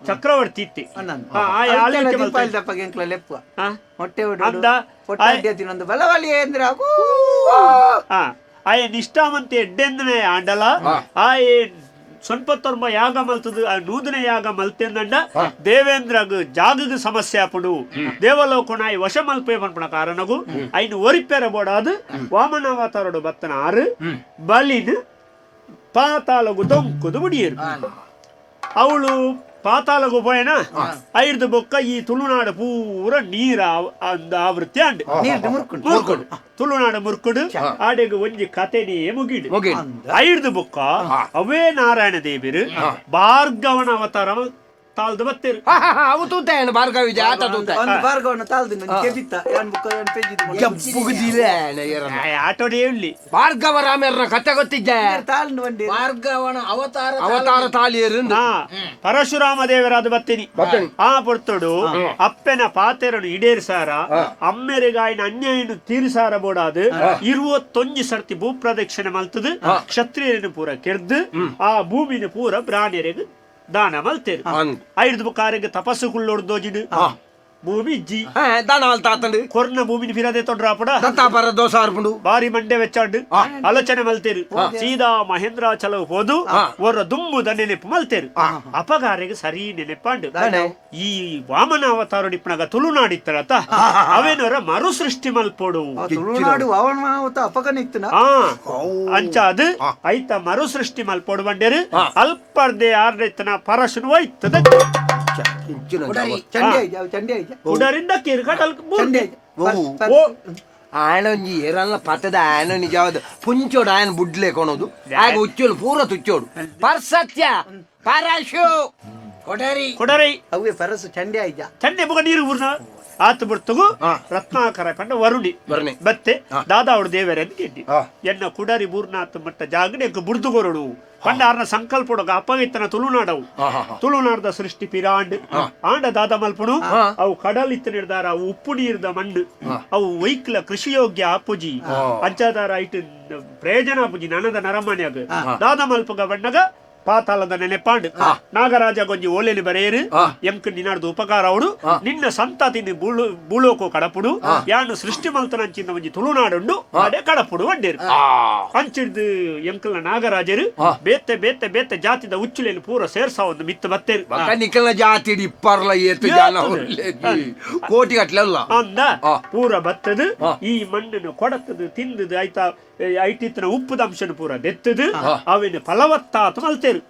C: ಚಕ್ರವರ್ತಿ ಇತ್ತಿ. ಆಯ ನಿಷ್ಠಾವಂತೆ ಎಡ್ಡೆಂದನೆ ಆಂಡಲ ಆಯೆ ಸೊನ್ಪತ್ತೊರ್ಮ ಯಾಗ ಮಲ್ತದು ನೂದನೆ ಯಾಗ ಮಲ್ತೆಂದಂಡ ದೇವೇಂದ್ರಗ್ ಜಾಗಗ ಸಮಸ್ಯೆ ಆಪುಂಡು ದೇವಲೋಕನಾಯಿ ವಶ ಮಲ್ಪೆ ಪನ್ಪುನ ಕಾರಣಗು ಐನು ಒರಿಪೆರ ಬೋಡಾದು ವಾಮನಾವತಾರೋಡು ಬತ್ತನ ಆರು ಬಲಿನ ಪಾತಾಳಗು ದೊಂಕುದು ಮುಡಿಯರು. ಅವಳು ಪಾತಾಳಗು ಪೋಯನ ಐರ್ದು ಬೊಕ್ಕ ಈ ತುಳುನಾಡು ಪೂರ ನೀರ ಆವೃತ್ತಿ ಅಂಡ್ ಮುರ್ಕುಡು ತುಳುನಾಡು ಮುರ್ಕುಡು ಆಡೆಗ್ ಒಂಜಿ ಕತೆನೇ ಮುಗಿಡು. ಐರ್ದು ಬೊಕ್ಕ ಅವೇ ನಾರಾಯಣ ದೇವರು ಭಾರ್ಗವನ ಅವತಾರ ತಾಳ್ದು ಬತ್ತೇರು.
B: ಅವು ತೂತ ಭಾರ್ಗವ ಆತ ತೂತ
D: ಭಾರ್ಗವನ ತಾಳ್ದು
C: ಆಟೋಡೇ ಇಲ್ಲಿ
B: ಭಾರ್ಗವ ರಾಮೇರ್ನ ಕತೆ ಗೊತ್ತಿದ್ದೆ.
E: ಭಾರ್ಗವನ ಅವತಾರ
B: ಅವತಾರ ತಾಳಿಯರು
C: ಪರಶುರಾಮ ದೇವರಾದ ಬತ್ತೀನಿ ಆ ಪೊರ್ತುಡು ಅಪ್ಪೆನ ಪಾತೆರನು ಈಡೇರಿಸಾರ ಅಮ್ಮೆರೆಗಾಯಿನ ಅನ್ಯಾಯನು ತೀರಿಸಾರ ಬೋಡಾದು 21 ಸರ್ತಿ ಭೂಪ್ರದಕ್ಷಿಣೆ ಮಲ್ತದು ಕ್ಷತ್ರಿಯರನ್ನು ಪೂರ ಕೆರ್ದು ಆ ಭೂಮಿನ ಪೂರ ಬ್ರಾಣ್ಯರಿಗೆ ದಾನ ಮಲ್ತೇರು. ಐದು ಬುಕ್ಕಾರಿಗೆ ತಪಸ್ಸು ಕುಳ್ಳೊಡ್ದೋಜಿಡು ಭೂಮಿ ಜಿ
B: ದಾನ ಮಲ್ತಾತಂಡು
C: ಕೊರ್ನ ಭೂಮಿನ ಫಿರದೆ ತೊಡ್ರಾಪಡ
B: ದತ್ತಾಪರ ದೋಸ ಅರ್ಪುಂಡು
C: ಬಾರಿ ಮಂಡೆ ವೆಚ್ಚಾಂಡು ಆಲೋಚನೆ ಮಲ್ತೇರು. ಸೀದಾ ಮಹೇಂದ್ರಾಚಲ ಹೋದು ಒರ ದುಂಬುದ ನೆನಪು ಮಲ್ತೇರು. ಅಪಗಾರಿಗೆ ಸರಿ ನೆನಪಾಂಡು ಈ ವಾಮನ ಅವತಾರ ಇಪ್ಪನಾಗ ತುಳುನಾಡಿತ್ತರತ ಅವೇನವರ ಮರು ಸೃಷ್ಟಿ ಮಲ್ಪೋಡು
D: ತುಳುನಾಡು ವಾಮನಾವತ ಅಪಗನಿತ್ತನ
C: ಅಂಚ ಅದು ಐತ ಮರು ಸೃಷ್ಟಿ ಮಲ್ಪೋಡು ಬಂಡೇರು ಅಲ್ಪರ್ದೆ ಆರ್ನೆತ್ತನ ಪರಶುನು ಒಯ್ತದ
B: ಆಯನೊಂಜಿ ಏರಲ್ಲ ಪತ್ತದ ಆಯನ ನಿಜವಾದ ಪುಂಚೋಡು ಆಯನ ಬುಡ್ಲೆ ಕೊಣೋದು ಆಗ ಉಚ್ಚೋಡು ಪೂರ ತುಚ್ಚೋಡು ಪರ್ಸತ್ಯ ಪರಶು
E: ಕೊಡರಿ
C: ಕೊಡರಿ
D: ಅವೇ ಪರಸು ಚಂಡೆ ಆಯ್ಜ
C: ಚಂಡೆ ಬುಗ ನೀರು ಊರ್ನ ಆತ ಬಿಡ್ತಗು ರತ್ನಾಕರ ಕಂಡ ವರುಣಿ ಬತ್ತೆ ದಾದಾವಡು ದೇವರೇ ಅಂತ ಕೇಳಿ ಎನ್ನ ಕುಡರಿ ಬೂರ್ನಾಥ ಮಟ್ಟ ಜಾಗನೆ ಬುಡ್ದುಗೊರಡು ಪಂಡ ಆರ್ನ ಸಂಕಲ್ಪೊಡಗ ಅಪವಿತ್ರನ ತುಳುನಾಡವು ತುಳುನಾಡದ ಸೃಷ್ಟಿ ಪಿರಾಂಡ್ ಆಂಡ ದಾದ ಮಲ್ಪುಣು ಅವು ಕಡಲ್ ಇತ್ತು ನಿರ್ದಾರ ಅವು ಉಪ್ಪು ನೀರ್ದ ಮಣ್ಣು ಅವು ವೈಕ್ಲ ಕೃಷಿಯೋಗ್ಯ ಅಪ್ಪುಜಿ ಅಂಚಾದಾರ ಐಟ್ ಪ್ರಯೋಜನ ಅಪ್ಪುಜಿ ನನದ ನರಮಾನ್ಯಾಗ ದಾದ ಮಲ್ಪಗ ಬಣ್ಣಗ ಪಾತಾಳದ ನೆನೆಪಾಂಡ್ ನಾಗರಾಜ ಗೊಂಜಿ ಓಲೆಲಿ ಬರೆಯರು ಎಂಕ್ ನಿನಾಡ್ದು ಉಪಕಾರ ಅವಡು ನಿನ್ನ ಸಂತತಿನ ಬೂಳೋಕು ಕಡಪುಡು ಯಾನು ಸೃಷ್ಟಿ ಮಲ್ತನಂಚಿನ ಒಂಜಿ ತುಳುನಾಡುಂಡು ಅಡೆ ಕಡಪುಡು వండేರು ಅಂಚಿಡ್ದು ಎಂಕಲ್ನ ನಾಗರಾಜರು ಬೇತೆ ಬೇತೆ ಬೇತೆ ಜಾತಿದ ಉಚ್ಚುಲೇನು ಪೂರ ಸೇರ್ಸ ಒಂದು ಮಿತ್ತು ಬತ್ತೇರು
B: ನಿಕಲ್ನ ಜಾತಿ ಇಪ್ಪರ್ಲ ಏತು ಜನ ಕೋಟಿ ಗಟ್ಲೆಲ್ಲ
C: ಅಂದ ಪೂರ ಬತ್ತದು ಈ ಮಣ್ಣನ್ನು ಕೊಡತದು ತಿಂದದು ಆಯ್ತಾ ಐಟಿತ್ತಿನ ಉಪ್ಪುದ ಅಂಶನ ಪೂರ ದೆತ್ತದು ಅವಿನ ಫಲವತ್ತಾತ ಮಲ್ತೇರು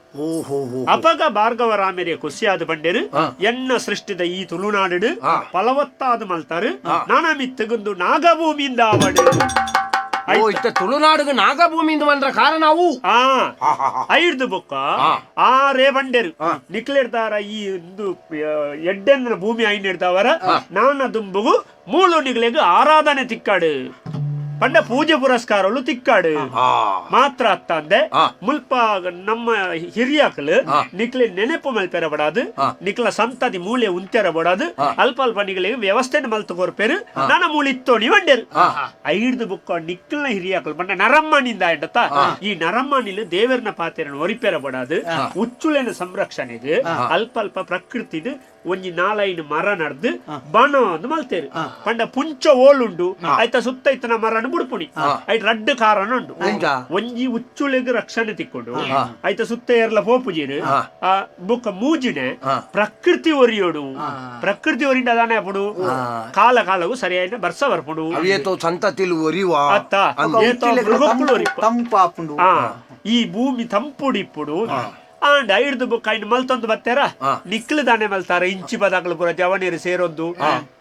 C: ಅಪಗ ಭಾರ್ಗವ ರಾಮರೇ ಖುಷಿಯಾದ ಬಂಡೇರು ಎನ್ನ ಸೃಷ್ಟಿದ ಈ ತುಳುನಾಡು ಫಲವತ್ತಾದ ಮಲ್ತಾರು ನಾನಮಿತ್ತಗುಂದು ನಾಗಭೂಮಿಯಿಂದ ಅವಡು
B: ಇತ್ತ ತುಳುನಾಡುಗ ನಾಗಭೂಮಿಯಿಂದ ಬಂದ್ರ ಕಾರಣ ಅವು
C: ಐರ್ದು ಬೊಕ್ಕ ಆರೇ ಬಂಡೇರು ನಿಕ್ಲಿರ್ದಾರ ಈ ಎಡ್ಡೆಂದ್ರ ಭೂಮಿ ಐನಿಡ್ದವರ ನಾನ ದುಂಬುಗು ಮೂಳು ನಿಗ್ಲೆಗು ಆರಾಧನೆ ತಿಕ್ಕಾಡು ಪಂಡ ಪೂಜೆ ಪುರಸ್ಕಾರಗಳು ತಿಕ್ಕಾಡು ಮಾತ್ರ ಅತ್ತಂದೆ ಮುಲ್ಪ ನಮ್ಮ ಹಿರಿಯಾಕಲು ನಿಕ್ಲೆ ನೆನಪು ಮಲ್ಪೆರಬಡಾದು ನಿಕ್ಲ ಸಂತತಿ ಮೂಲೆ ಉಂತೆರಬಡಾದು ಅಲ್ಪ ಅಲ್ಪ ನಿಗಳಿಗೆ ವ್ಯವಸ್ಥೆನ ಮಲ್ತು ಕೊರ್ಪೇರು ನನ್ನ ಮೂಲೆ ಇತ್ತೋಣಿ వండేರು ಐಡ್ದು ಬುಕ್ಕ ನಿಕ್ಲ್ನ ಹಿರಿಯಾಕಲು ಪಂಡ ನರಮ್ಮನಿಂದ ಆಯ್ತ ಈ ನರಮ್ಮನಿಲು ದೇವರನ ಪಾತೆರನ್ನು ಒರಿಪೆರಬಡಾದು ಉಚ್ಚುಳೆನ ಸಂರಕ್ಷಣೆಗೆ ಅಲ್ಪ ಅಲ್ಪ ಪ್ರಕೃತಿದು ಒಂಜಿ ನಾಲೈನು ಮರ ನಡ್ದು ಬನ ಒಂದು ಮಲ್ತೇರು ಪಂಡ ಪುಂಚ ಓಲುಂಡು ಆಯ್ತಾ ಸುತ್ತ ಇತ್ತನ ಮರನು ಬುಡ್ಪುಣಿ ಐಟ್ ರಡ್ಡು ಕಾರಣ ಉಂಡು ಒಂಜಿ ಉಚ್ಚುಳಿಗೆ ರಕ್ಷಣೆ ತಿಕ್ಕೊಂಡು ಆಯ್ತಾ ಸುತ್ತ ಏರ್ಲ ಪೋಪುಜೀರು ಆ ಬುಕ್ಕ ಮೂಜಿನೆ ಪ್ರಕೃತಿ ಒರಿಯೋಡು ಪ್ರಕೃತಿ ಒರಿಂಡ ಅದಾನೆ ಅಪ್ಪುಡು ಕಾಲ ಕಾಲವು ಸರಿಯಾದ ಬರ್ಸ ಬರ್ಪುಡು
B: ಸಂತತಿಲು ಒರಿವ
C: ಅತ್ತ
D: ತಂಪಾಪುಂಡು
C: ಈ ಭೂಮಿ ತಂಪುಡಿಪ್ಪುಡು ಆಂಡ ಐಡ್ದು ಬುಕ್ಕ ಐನು ಮಲ್ತೊಂದು ಬತ್ತೇರ ನಿಕ್ಲು ದಾನೆ ಮಲ್ತಾರ ಇಂಚಿ ಪದಗಳು ಪೂರ ಜವನೀರು ಸೇರೊಂದು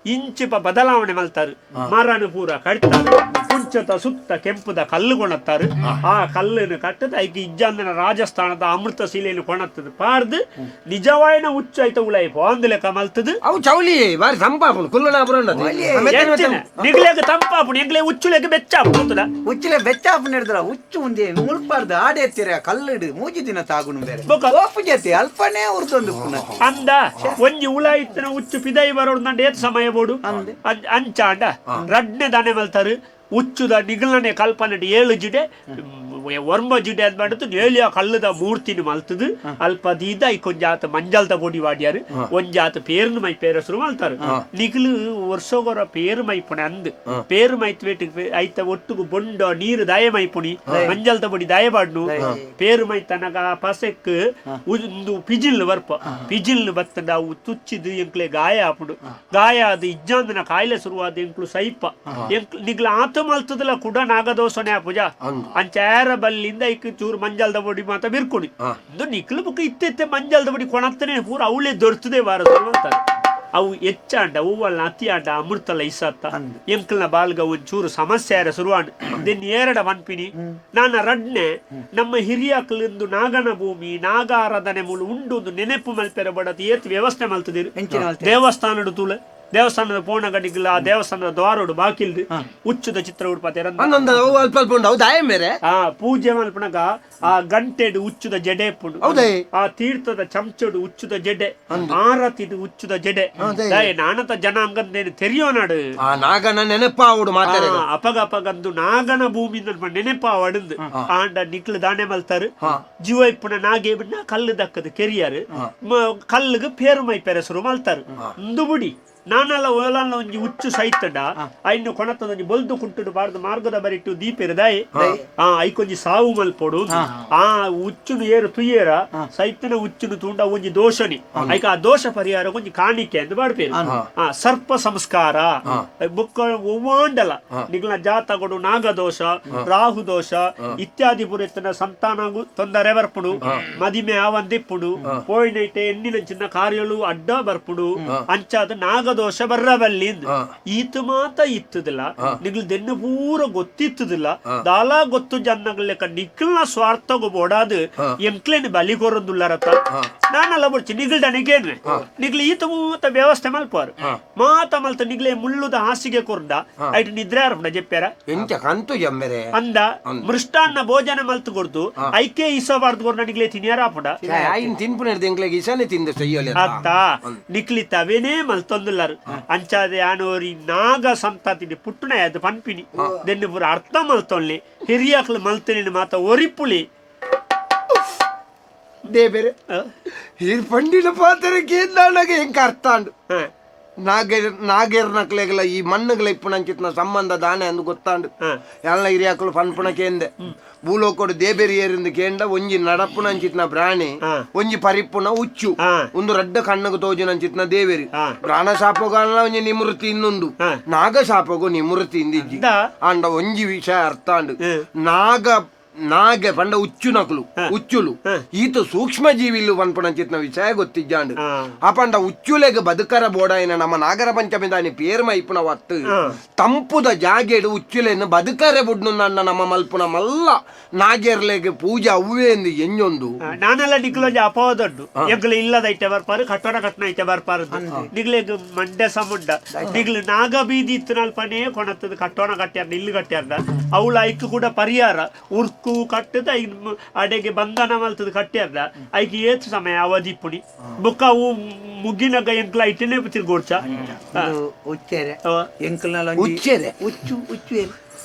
C: ಇಂಚಿಪ ಬದಲಾವಣೆ ಮಲ್ತಾರು ಮರನು ಪೂರ ಕಟ್ತಾರೆ ಕುಂಚದ ಸುತ್ತ ಕೆಂಪುದ ಕಲ್ಲು ಕೊಣತ್ತಾರೆ ಆ ಕಲ್ಲನ್ನು ಕಟ್ಟದ ಐಕ್ ಇಜ್ಜಂದನ ರಾಜಸ್ಥಾನದ ಅಮೃತ ಶಿಲೆಯನ್ನು ಕೊಣತ್ತದ ಪಾರ್ದು ನಿಜವಾಯಿನ ಹುಚ್ಚು ಐತ ಉಳೈ ಬಾಂದ್ ಲೆಕ್ಕ ಮಲ್ತದು
B: ಅವು ಚೌಲಿ ಬಾರಿ ತಂಪಾಪುಂಡು ಕುಲ್ಲನಾಪುರ
C: ನಿಗ್ಲೇಗ ತಂಪಾಪುಂಡು ಎಂಗ್ಲೇ ಉಚ್ಚುಲೆಗ್ ಬೆಚ್ಚಾಪುಂಡು
D: ಉಚ್ಚುಲೆ ಬೆಚ್ಚಾಪುಂಡು ಹಿಡಿದ್ರ ಹುಚ್ಚು ಉಂದೆ ಮುಳ್ಪಾರ್ದು ಆಡೆತ್ತಿರ ಕಲ್ಲಿಡು ಮೂಜಿ ದಿನ ತಾಗುನು ಬೇರೆ ಜೊತೆ ಅಲ್ಪನೇ ಉರ್ದೊಂದು
C: ಅಂದ ಒಂಜಿ ಉಳ ಇತ್ತಿನ ಹುಚ್ಚು ಪಿದೈ ಬರೋಡು ನಂಡ ಏತ್ ಸಮಯ ಬೋಡು ಅಂಚಾಂಡ ರಡ್ನೆ ದಾನೆ ಮಲ್ತಾರು ಉಚ್ಚುದ ನಿಗಲನೆ ಕಲ್ಪನೆ ಏಳು ಜಿಡೆ ಒರ್ಮ ಜಿಡೆ ಅದ್ ಮಾಡುದು ಏಳಿಯ ಕಲ್ಲದ ಮೂರ್ತಿನ ಮಲ್ತದು ಅಲ್ಪ ದೀದ ಐಕೊಂಜಾತ ಮಂಜಲ್ದ ಬೊಡಿ ವಾಡ್ಯಾರು ಒಂಜಾತ ಪೇರ್ನು ಮೈ ಪೇರಸರು ಮಲ್ತಾರು ನಿಗಲು ವರ್ಷಗೊರ ಪೇರು ಮೈಪುಣೆ ಅಂದ್ ಪೇರು ಮೈತ್ ಐತ ಒಟ್ಟುಗು ಬೊಂಡ ನೀರು ದಾಯ ಮೈಪುಣಿ ಮಂಜಲ್ದ ಬೊಡಿ ದಾಯ ಬಾಡ್ನು ಪೇರು ಮೈತನಗ ಪಸೆಕ್ ಒಂದು ಪಿಜಿಲ್ ಬರ್ಪ ಪಿಜಿಲ್ ಬತ್ತಂಡ ಅವು ತುಚ್ಚಿದು ಎಂಕ್ಲೆ ಗಾಯ ಆಪುಡು ಗಾಯ ಅದು ಇಜ್ಜಾಂದನ ಕಾಯಿಲೆ ಶುರುವಾದ ಎಂಕ್ಲು ಸೈಪ ಎಂಕ್ ನಿಗ್ಲ ಆತ ಮಲ್ತದಲ್ಲ ಕೂಡ ನಾಗದೋಸನೆ ಪೂಜಾ ಅಂಚಾರ ಬಲ್ಲಿಂದ ಐಕ್ ಚೂರು ಮಂಜಲ್ದ ಬೊಡಿ ಮಾತ ಬಿರ್ಕೊಡಿ ಇದು ನಿಕ್ಲು ಬುಕ್ಕ ಇತ್ತೆತ್ತೆ ಮಂಜಲ್ದ ಬೊಡಿ ಕೊಣತ್ತನೆ ಪೂರ ಅವಳೇ ದೊರ್ತದೆ ಬಾರದು ಅಂತಾರೆ ಅವು ಹೆಚ್ಚಾಂಡ ಹೂವಲ್ಲ ಅತಿಯಾಂಡ ಅಮೃತಲ್ಲ ಇಸತ್ತ ಎಂಕಲ್ನ ಬಾಲ್ಗ ಒಂಚೂರು ಸಮಸ್ಯೆ ಆರ ಶುರುವಾಂಡ್ then ಏರಡ ಪನ್ಪಿನಿ ನಾನ ರಡ್ನೆ ನಮ್ಮ ಹಿರಿಯಾಕ್ಲಿಂದು ನಾಗನ ಭೂಮಿ ನಾಗಾರಾಧನೆ ಮೂಲ ಉಂಡು ಒಂದು ನೆನಪು ಮಲ್ಪೆರ ಬಡತ್ ಏತ್ ವ್ಯವಸ್ಥೆ ಮಲ್ತದಿರು ದೇವಸ್ಥಾನಡು ತೂಲೆ ದೇವಸ್ಥಾನದ ಪೋಣ ಗಡಿಗಿಲ್ಲ ಆ ದೇವಸ್ಥಾನದ ದ್ವಾರೋಡು ಬಾಕಿಲ್ದು ಉಚ್ಚುದ ಚಿತ್ರ ಉಡ್ಪಾತೆ ಆ ಪೂಜೆ ಮಲ್ಪನಗ ಆ ಗಂಟೆಡು ಉಚ್ಚುದ ಜಡೆ ಪುಂಡು ಆ ತೀರ್ಥದ ಚಮಚಡು ಉಚ್ಚುದ ಜಡೆ ಆರತಿದು ಉಚ್ಚುದ ಜಡೆ ನಾನತ ಜನಾಂಗಂದೇನು ತೆರಿಯೋನಾಡು
B: ನಾಗನ ನೆನಪಾವಡು ಮಾತಾರೆ
C: ಅಪಗ ಅಪಗಂದು ನಾಗನ ಭೂಮಿ ನೆನಪಾವಡುಂದು ಆಂಡ ನಿಕ್ಲು ದಾನೆ ಮಲ್ತಾರು ಜೀವ ಇಪ್ಪುನ ನಾಗೆ ಬಿಡ್ನ ಕಲ್ಲು ದಕ್ಕದು ಕೆರಿಯಾರು ಕಲ್ಲುಗು ಪೇರುಮೈ ಪೆರಸರು ಮಲ್ತಾರು ಇಂದು ಬುಡಿ ನಾನಲ್ಲ ಓಲಲ್ಲ ಒಂಜಿ ಹುಚ್ಚು ಸೈತಡ ಐನು ಕೊಣತದೊಂಜಿ ಬೊಲ್ದು ಕುಂಟುಡು ಬಾರ್ದು ಮಾರ್ಗದ ಬರಿಟ್ಟು ದೀಪಿರದಾಯಿ ಆ ಐಕೊಂಜಿ ಸಾವು ಮಲ್ಪೊಡು ಆ ಹುಚ್ಚುನು ಏರು ತುಯ್ಯೇರ ಸೈತನ ಹುಚ್ಚುನು ತೂಂಡ ಒಂಜಿ ದೋಷನಿ ಐಕ ಆ ದೋಷ ಪರಿಹಾರ ಒಂಜಿ ಕಾಣಿಕೆ ಅಂತ ಮಾಡ್ಪೇರು ಆ ಸರ್ಪ ಸಂಸ್ಕಾರ ಬುಕ್ಕ ಒವ್ವಾಂಡಲ ನಿಗ್ಲ ಜಾತಗೊಡು ನಾಗದೋಷ ರಾಹು ದೋಷ ಇತ್ಯಾದಿ ಪುರೆತ್ತನ ಸಂತಾನಗು ತೊಂದರೆ ಬರ್ಪುಡು ಮದಿಮೆ ಆವಂದಿಪ್ಪುಡು ಪೋಯಿನೈಟೆ ಎಣ್ಣಿನ ಚಿನ್ನ ಕಾರ್ಯಗಳು ಅಡ್ಡ ಬರ್ಪುಡು ಅಂಚಾದ ನಾಗದೋಷ ಸರ್ಪದೋಷ ಬರ್ರಬಲ್ಲಿ ಈತ ಮಾತ ಇತ್ತದಿಲ್ಲ ನಿಗ್ಲು ದೆನ್ನು ಪೂರ ಗೊತ್ತಿತ್ತದಿಲ್ಲ ದಾಲಾ ಗೊತ್ತು ಜನ್ನಗಳ ನಿಕ್ಲ್ನ ಸ್ವಾರ್ಥಗು ಬೋಡಾದು ಎಂಕ್ಲೇನು ಬಲಿ ಕೊರೊಂದುಲ್ಲರತ್ತ ನಾನಲ್ಲ ಬೊಡ್ಚಿ ನಿಗ್ಲ್ಡ ನಿಗೇನ್ವೆ ನಿಗ್ಲು ಈತ ಮೂತ ವ್ಯವಸ್ಥೆ ಮಲ್ಪಾರು ಮಾತ ಮಲ್ತ ನಿಗ್ಲೆ ಮುಳ್ಳುದ ಹಾಸಿಗೆ ಕೊರ್ದ ಐಟ್ ನಿದ್ರೆ ಆರ್ಪುಂಡ ಜೆಪ್ಪ್ಯಾರ
B: ಎಂಚ ಕಂತು ಜಂಬೆರೆ
C: ಅಂದ ಮೃಷ್ಟಾನ್ನ ಭೋಜನ ಮಲ್ತು ಕೊಡ್ದು ಐಕೆ ಇಸಬಾರ್ದು ಕೊರ್ನ ನಿಗ್ಲೆ ತಿನಿಯಾರ ಆಪುಂಡ
B: ಆಯಿನ್ ತಿನ್ಪುನೆರ್ದು ಎಂಕ್ಲೆಗ್ ಇಸನೆ ತಿಂದ ಸಯ್ಯೋಲೆ
C: ಅತ್ತ ನಿಕ್ಲಿ ತವೇನೇ ಮಲ್ತೊಂದುಲ್ಲಾರು ಅಂಚಾದೆ ಆನೋರಿ ನಾಗ ಸಂತತಿನಿ ಪುಟ್ಟುನ ಅದು ಪನ್ಪಿನಿ ದೆನ್ನು ಪೂರ ಅರ್ಥ ಮಲ್ತೊನ್ಲಿ ಹಿರಿಯಾಕ್ಲು ಮಲ್ತನಿನ ಮಾತ ಒರಿಪುಳಿ
B: ದೇಬೇರೆ ಈ ಪಂಡಿನ ಪಾತ್ರಕ್ಕೆ ಕೇಂದಾಣಗೆ ಎಂಕ ಅರ್ಥ ಅಂಡು ನಾಗೇರ್ ನಾಗೇರ್ ನಕ್ಲೆಗಲ ಈ ಮಣ್ಣುಗಳ ಇಪ್ಪುನಂಚಿತ್ನ ಸಂಬಂಧ ದಾನೆ ಅಂದು ಗೊತ್ತಾಂಡು ಎಲ್ಲ ಹಿರಿಯಾಕಲು ಪನ್ಪುಣ ಕೇಂದೆ ಭೂಲೋಕೋಡು ದೇಬೇರಿ ಏರಿಂದ ಕೇಂಡ ಒಂಜಿ ನಡಪುನಂಚಿತ್ನ ಪ್ರಾಣಿ ಒಂಜಿ ಪರಿಪುನ ಉಚ್ಚು ಒಂದು ರಡ್ಡ ಕಣ್ಣು ತೋಜುನಂಚಿತ್ನ ದೇವೇರಿ ಪ್ರಾಣ ಶಾಪಗಾಲ ಒಂಜಿ ನಿಮೃತಿ ಇನ್ನೊಂದು ನಾಗ ಶಾಪಗು ನಿಮೃತಿ ಇಂದಿಜ್ಜಿ ಆಂಡ ಒಂಜಿ ವಿಷಯ ಅರ್ಥ ಅಂಡು ನಾಗ ನಾಗೆ ಪಂಡ ಉಚ್ಚು ನಕಲು ಉಚ್ಚುಲು ಈತ ಸೂಕ್ಷ್ಮ ಜೀವಿಲು ಪನ್ಪುನಂಚಿತ್ನ ವಿಷಯ ಗೊತ್ತಿಜ್ಜಾಂಡು ಆ ಪಂಡ ಉಚ್ಚುಲೆಗ್ ಬದುಕರ ಬೋಡಾಯಿನ ನಮ್ಮ ನಾಗರ ಪಂಚಮಿ ದಾನಿ ಪೇರ್ಮ ಇಪ್ಪುನ ವತ್ತು ತಂಪುದ ಜಾಗೆಡು ಉಚ್ಚುಲೆನ್ ಬದುಕರೆ ಬುಡ್ನು ನನ್ನ ನಮ್ಮ ಮಲ್ಪುನ ಮಲ್ಲ ನಾಗೆರ್ಲೆಗ್ ಪೂಜೆ ಅವ್ವೇ ಎಂದು ಎಂಜೊಂದು
C: ನಾನೆಲ್ಲ ನಿಕ್ಲೊಂಜಿ ಅಪವಾದೊಂಡು ಎಂಕ್ಲು ಇಲ್ಲದ ಐತೆ ಬರ್ಪಾರು ಕಟ್ಟೋಣ ಕಟ್ಟಣ ಐತೆ ಬರ್ಪಾರು ನಿಗ್ಲೆಗ್ ಮಂಡೆ ಸಮುಂಡ ನಿಗ್ಲು ನಾಗ ಬೀದಿ ಇತ್ತು ನಲ್ಪನೇ ಕೊಣತ್ತದ ಕಟ್ಟೋಣ ಕಟ್ಟ್ಯಾರ್ನ ಇಲ್ಲು ಕಟ್ಟ್ಯಾರ್ನ ಅವಳ ಐಕ್ ಕೂಡ ಪರಿಹಾರ ಉರ್ಕು ಕಟ್ಟದ ಅಡೆಗೆ ಬಂಧನ ಮಲ್ತದ ಕಟ್ಟ್ಯಾರ್ದ ಐಕ್ ಏತ್ ಸಮಯ ಅವಧಿ ಪುಣಿ ಬೊಕ್ಕ ಅವು ಮುಗ್ಗಿನಗ ಎಂಕ್ಲ ಐಟನೇ ತಿರ್ಗೋಡ್ಚ
D: ಉಚ್ಚೇರೆ ಎಂಕ್ಲನ
B: ಉಚ್ಚೇರೆ
D: ಉಚ್ಚು ಉಚ್ಚು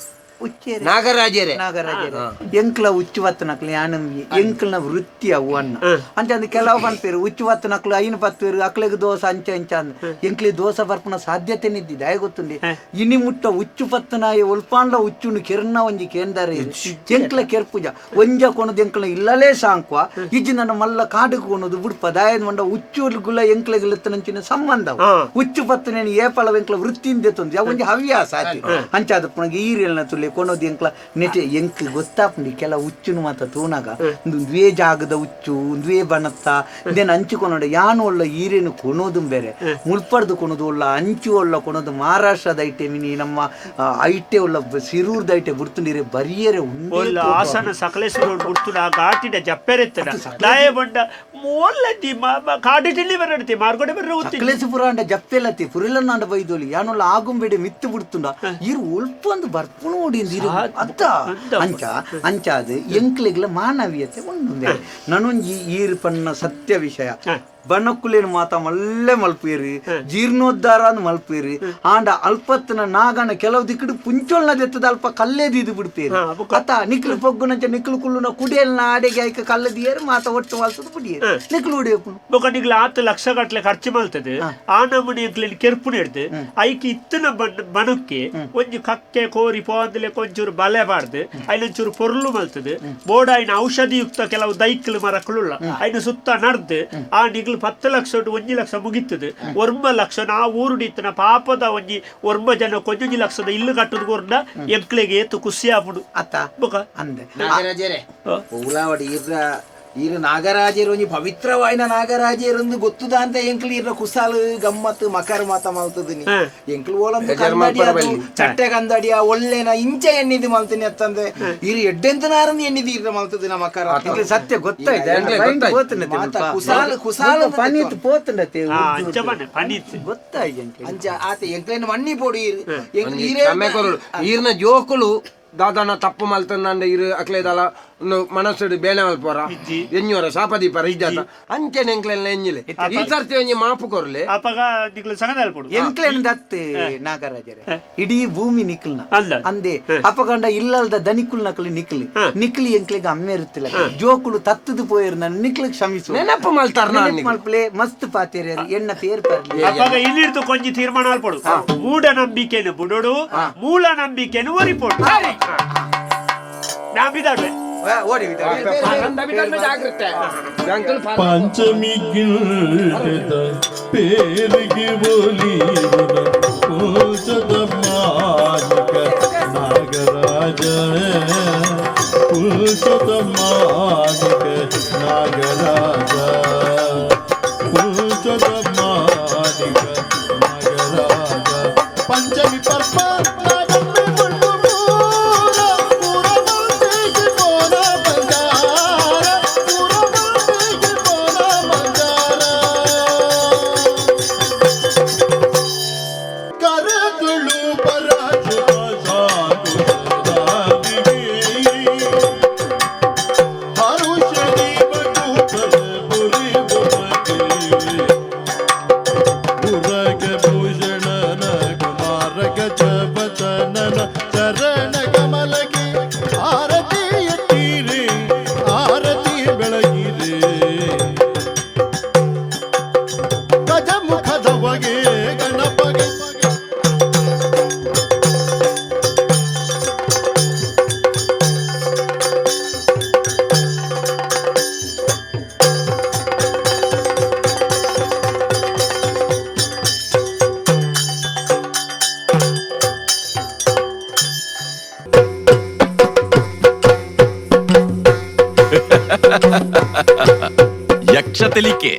D: ಉಚ್ಚೇರೆ
B: ನಾಗರಾಜರೇ
D: ನಾಗರಾಜರೇ ಎಂಕ್ಲ ಉಚ್ಚು ಬತ್ತನಕ್ಲು ಯಾನಂಬಿ ಎಂಕ್ಲನ ವೃತ್ತಿ ಅವು ಅನ್ನ ಅಂಚ ಅಂದ್ ಕೆಲವು ಪನ್ಪೇರು ಉಚ್ಚು ಬತ್ತನಕ್ಲು ಐನು ಪತ್ತೇರು ಅಕ್ಲೆಗ್ ದೋಸೆ ಅಂಚ ಅಂಚ ಅಂದ್ ಎಂಕ್ಲಿ ದೋಸೆ ಬರ್ಪುನ ಸಾಧ್ಯತೆ ನಿದ್ದಿದೆ ಆಯ್ ಗೊತ್ತುಂಡಿ ಇನಿ ಮುಟ್ಟ ಉಚ್ಚು ಪತ್ತನಾಯ ಒಲ್ಪಾಂಡ್ಲ ಉಚ್ಚುನು ಕೆರ್ನ ಒಂಜಿ ಕೇಂದರೆ ಎಂಕ್ಲ ಕೆರ್ಪುಜ ಒಂಜ ಕೊಣದು ಎಂಕ್ಲ ಇಲ್ಲಲೇ ಸಾಂಕ್ವ ಇಜ್ಜಿ ನನ್ನ ಮಲ್ಲ ಕಾಡುಕು ಕೊಣದು ಬುಡ್ಪ ದಾಯದ ಮಂಡ ಉಚ್ಚುಗುಲ ಎಂಕ್ಲೆಗುಲತ್ತನಂಚಿನ ಸಂಬಂಧ ಉಚ್ಚು ಪತ್ತನೇನು ಏಪಳವ ಎಂಕ್ಲ ವೃತ್ತಿಯಿಂದ ತೊಂದು ಯಾವ ಒಂಜಿ ಹವ್ಯಾಸ ಆತಿ ಅಂಚಾದ ಪುನಗ ಈರೆಲ್ನ ತುಲೆ ಕೊನೋದು ಎಂಕ್ಲ ನೆಟೆ ಎಂಕ್ ಗೊತ್ತಾಪುಂಡಿ ಕೆಲ ಉಚ್ಚುನು ಮಾತ ತೂನಾಗ ಒಂದುವೇ ಜಾಗದ ಉಚ್ಚು ಒಂದುವೇ ಬಣತ್ತ ಇದೇನು ಅಂಚು ಕೊನೋಡ ಯಾನು ಒಳ್ಳ ಈರೇನು ಕೊನೋದು ಬೇರೆ ಮುಲ್ಪಡ್ದು ಕೊನೋದು ಒಳ್ಳ ಅಂಚು ಒಳ್ಳ ಕೊನೋದು ಮಹಾರಾಷ್ಟ್ರದ ಐಟೆ ಮಿನಿ ನಮ್ಮ ಐಟೆ ಒಳ್ಳ ಸಿರೂರ್ದ ಐಟೆ ಬುಡ್ತುಂಡಿರೆ ಬರಿಯರೆ
C: ಒಲ್ಲ ಹಾಸನ ಸಕಲೇಶ್ವರ ಬುಡ್ತುಡ ಘಾಟಿಡ ಜಪ್ಪೆರೆತ್ತಡ ದಾಯ ಬಂಡ ಮೋಲ್ಲದಿ ಕಾಡಿಟಿಲ್ಲಿ ಬರಡ್ತಿ ಮಾರ್ಗೋಡೆ ಬರ್ರ
D: ಸಕಲೇಶಪುರ ಅಂಡ ಜಪ್ಪೆಲ್ಲತಿ ಪುರಿಲನ್ನಾಂಡ ಬೈದೋಲಿ ಯಾನೊಲ್ಲ ಆಗುಂಬೆಡೆ ಮಿತ್ತು ಬಿಡ್ತುಂಡ ಈರು ಒಲ್ಪೊಂದು ಬರ್ಪುಣ ಓಡಿ ಅತ್ತ ಅಂಚ ಅಂಚಾದ ಎಂಕ್ಲೆಗ್ಲ ಮಾನವೀಯತೆ ಉಂಡು ನನೊಂಜಿ ಈರು ಪನ್ನ ಸತ್ಯ ವಿಷಯ ಬಣ್ಣಕ್ಕುಲೇನು ಮಾತ ಮಲ್ಲೆ ಮಲ್ಪೇರಿ ಜೀರ್ಣೋದ್ಧಾರ ಅಂದ್ ಮಲ್ಪೇರಿ ಆಂಡ ಅಲ್ಪತ್ತನ ನಾಗನ ಕೆಲವು ದಿಕ್ಕಡು ಪುಂಚೊಲ್ನ ದೆತ್ತದ ಅಲ್ಪ ಕಲ್ಲೇದು ಇದು ಬಿಡ್ಪೇರಿ ಅತ್ತ ನಿಕ್ಲು ಪೊಗ್ಗುನಂಚ ನಿಕ್ಲು ಕುಳ್ಳುನ ಕುಡಿಯಲ್ನ ಆಡೆಗೆ ಐಕ ಕಲ್ಲದಿಯರು ಮಾತ ಒಟ್ಟು ಮಲ್ತದ ಬಿಡಿಯರು ನಿಕ್ಲು ಉಡಿಯಪ್ಪು
C: ಬೊಕ ನಿಕ್ಲು ಆತು ಲಕ್ಷ ಗಟ್ಲೆ ಖರ್ಚು ಮಲ್ತದೆ ಆ ನಮೂನಿ ಎಂಕ್ಲೆನ್ ಕೆರ್ಪುನ ಹಿಡ್ದು ಐಕ್ ಇತ್ತನ ಬಣಕ್ಕೆ ಒಂಜಿ ಕಕ್ಕೆ ಕೋರಿ ಪೋಂದಲೆ ಕೊಂಚೂರು ಬಲೆ ಬಾರ್ದು ಐನೊಂಚೂರು ಪೊರ್ಲು ಮಲ್ತದೆ ಬೋಡಾಯಿನ ಔಷಧಿಯುಕ್ತ ಕೆಲವು ದೈಕ್ಲು ಮರಕುಳುಳ್ಳ ಐನ ಸುತ್ತ ನಡ್ದು ಆ ನಿಗ್ಲು 10 ಲಕ್ಷ 1 ಲಕ್ಷ ಮುಗಿತದೆ 9 ಲಕ್ಷ ನಾ ಊರುಡಿತ್ತನ ಪಾಪದ ಒಂಜಿ 9 ಜನ ಕೊಂಜೊಂಜಿ ಲಕ್ಷದ ಇಲ್ಲು ಕಟ್ಟುದು ಕೊರ್ನ ಎಂಕ್ಲೆಗೆ ಏತು ಖುಷಿ ಆಪುಡು
D: ಅತ್ತ
C: ಬೊಕ
D: ಅಂದೆ
E: ನಾಗರಾಜರೇ ಉಲಾವಡಿ ಇರ್ರ ಈರು ನಾಗರಾಜರು ಒಂಜಿ ಪವಿತ್ರವಾಯಿನ ನಾಗರಾಜರು ಗೊತ್ತುದ ಅಂತ ಎಂಕ್ಲು ಇರ್ರ ಕುಸಾಲು ಗಮ್ಮತ್ತು ಮಕರ್ ಮಾತ ಮಲ್ತದಿನಿ ಎಂಕ್ಲು ಓಲಂದು ಕನ್ನಡಿ ಚಟ್ಟೆ ಕಂದಡಿಯ ಒಳ್ಳೆನ ಇಂಚ ಎಣ್ಣಿದು ಮಲ್ತೀನಿ ಅತ್ತಂದೆ ಇರು ಎಡ್ಡೆಂತನಾರಂದು ಎಣ್ಣಿದು ಇರ್ರ ಮಲ್ತದಿನ ಮಕರ
D: ಸತ್ಯ ಗೊತ್ತಾಯ್ತು
E: ಕುಸಾಲು ಕುಸಾಲು
D: ಪನೀತ್ ಪೋತುಂಡತೆ
E: ಗೊತ್ತಾಯ್ತು ಅಂಚ ಆತ ಎಂಕ್ಲೇನು ಮಣ್ಣಿ ಪೊಡಿ
B: ಈರ್ನ ಜೋಕುಲು ದಾದಾನ ತಪ್ಪು ಮಲ್ತಂದ ಇರು ಅಕ್ಲೇದಾಲ ಮನಸ್ಸು ಬೇನೆ ಮಲ್ಪೋರ ಎಣ್ಣೋರ ಶಾಪದೀಪರ ಇಜ್ಜಾತ ಅಂಚೆನೆ ಎಂಕ್ಲೆಲ್ಲ ಎಂಜಿಲೆ ಈ ಸರ್ತಿ ಒಂಜಿ ಮಾಪು ಕೊರ್ಲೆ
C: ಅಪಗ ನಿಕ್ಲು ಸಂಗದಲ್ಪುಡು
D: ಎಂಕ್ಲೆನ್ ದತ್ತೆ ನಾಗರಾಜರೇ ಇಡೀ ಭೂಮಿ ನಿಕ್ಲ್ನ ಅಂದೆ ಅಪಗಂಡ ಇಲ್ಲಲ್ದ ದನಿಕುಲ್ ನಕಲಿ ನಿಕ್ಲಿ ನಿಕ್ಲಿ ಎಂಕ್ಲೆಗ್ ಅಮ್ಮೆ ಇರುತ್ತಿಲ್ಲ ಜೋಕುಲು ತತ್ತದು ಪೋಯಿರ್ ನಾನು ನಿಕ್ಲಿಗ್ ಕ್ಷಮಿಸು
B: ನೆನಪು ಮಲ್ತಾರ
D: ಮಲ್ಪಲೆ ಮಸ್ತ್ ಪಾತೇರಿ ಎಣ್ಣ ಪೇರ್ ಪರ್ಲಿ
C: ಅಪಗ ಇಲ್ಲಿರ್ದು ಕೊಂಜಿ ತೀರ್ಮಾನ ಅಲ್ಪಡು ಮೂಢ ನಂಬಿಕೆನು ಬುಡೋಡು ಮೂಲ ನಂಬಿಕೆನು ಒರಿಪೋಡು
G: ಪಂಚಮಿ ಗಿಲ್ಟದ ಪೇರಿಗೆ ಒಲಿಯುವನ ಪೂಜದ ಮಾನಿಕ ನಾಗರಾಜ ಪೂಜದ ಮಾನಿಕ ನಾಗರಾಜ ಪೂಜದ ಮಾನಿಕ ನಾಗರಾಜ.
I: ಯಕ್ಷ ತೆಲಿಕೆ.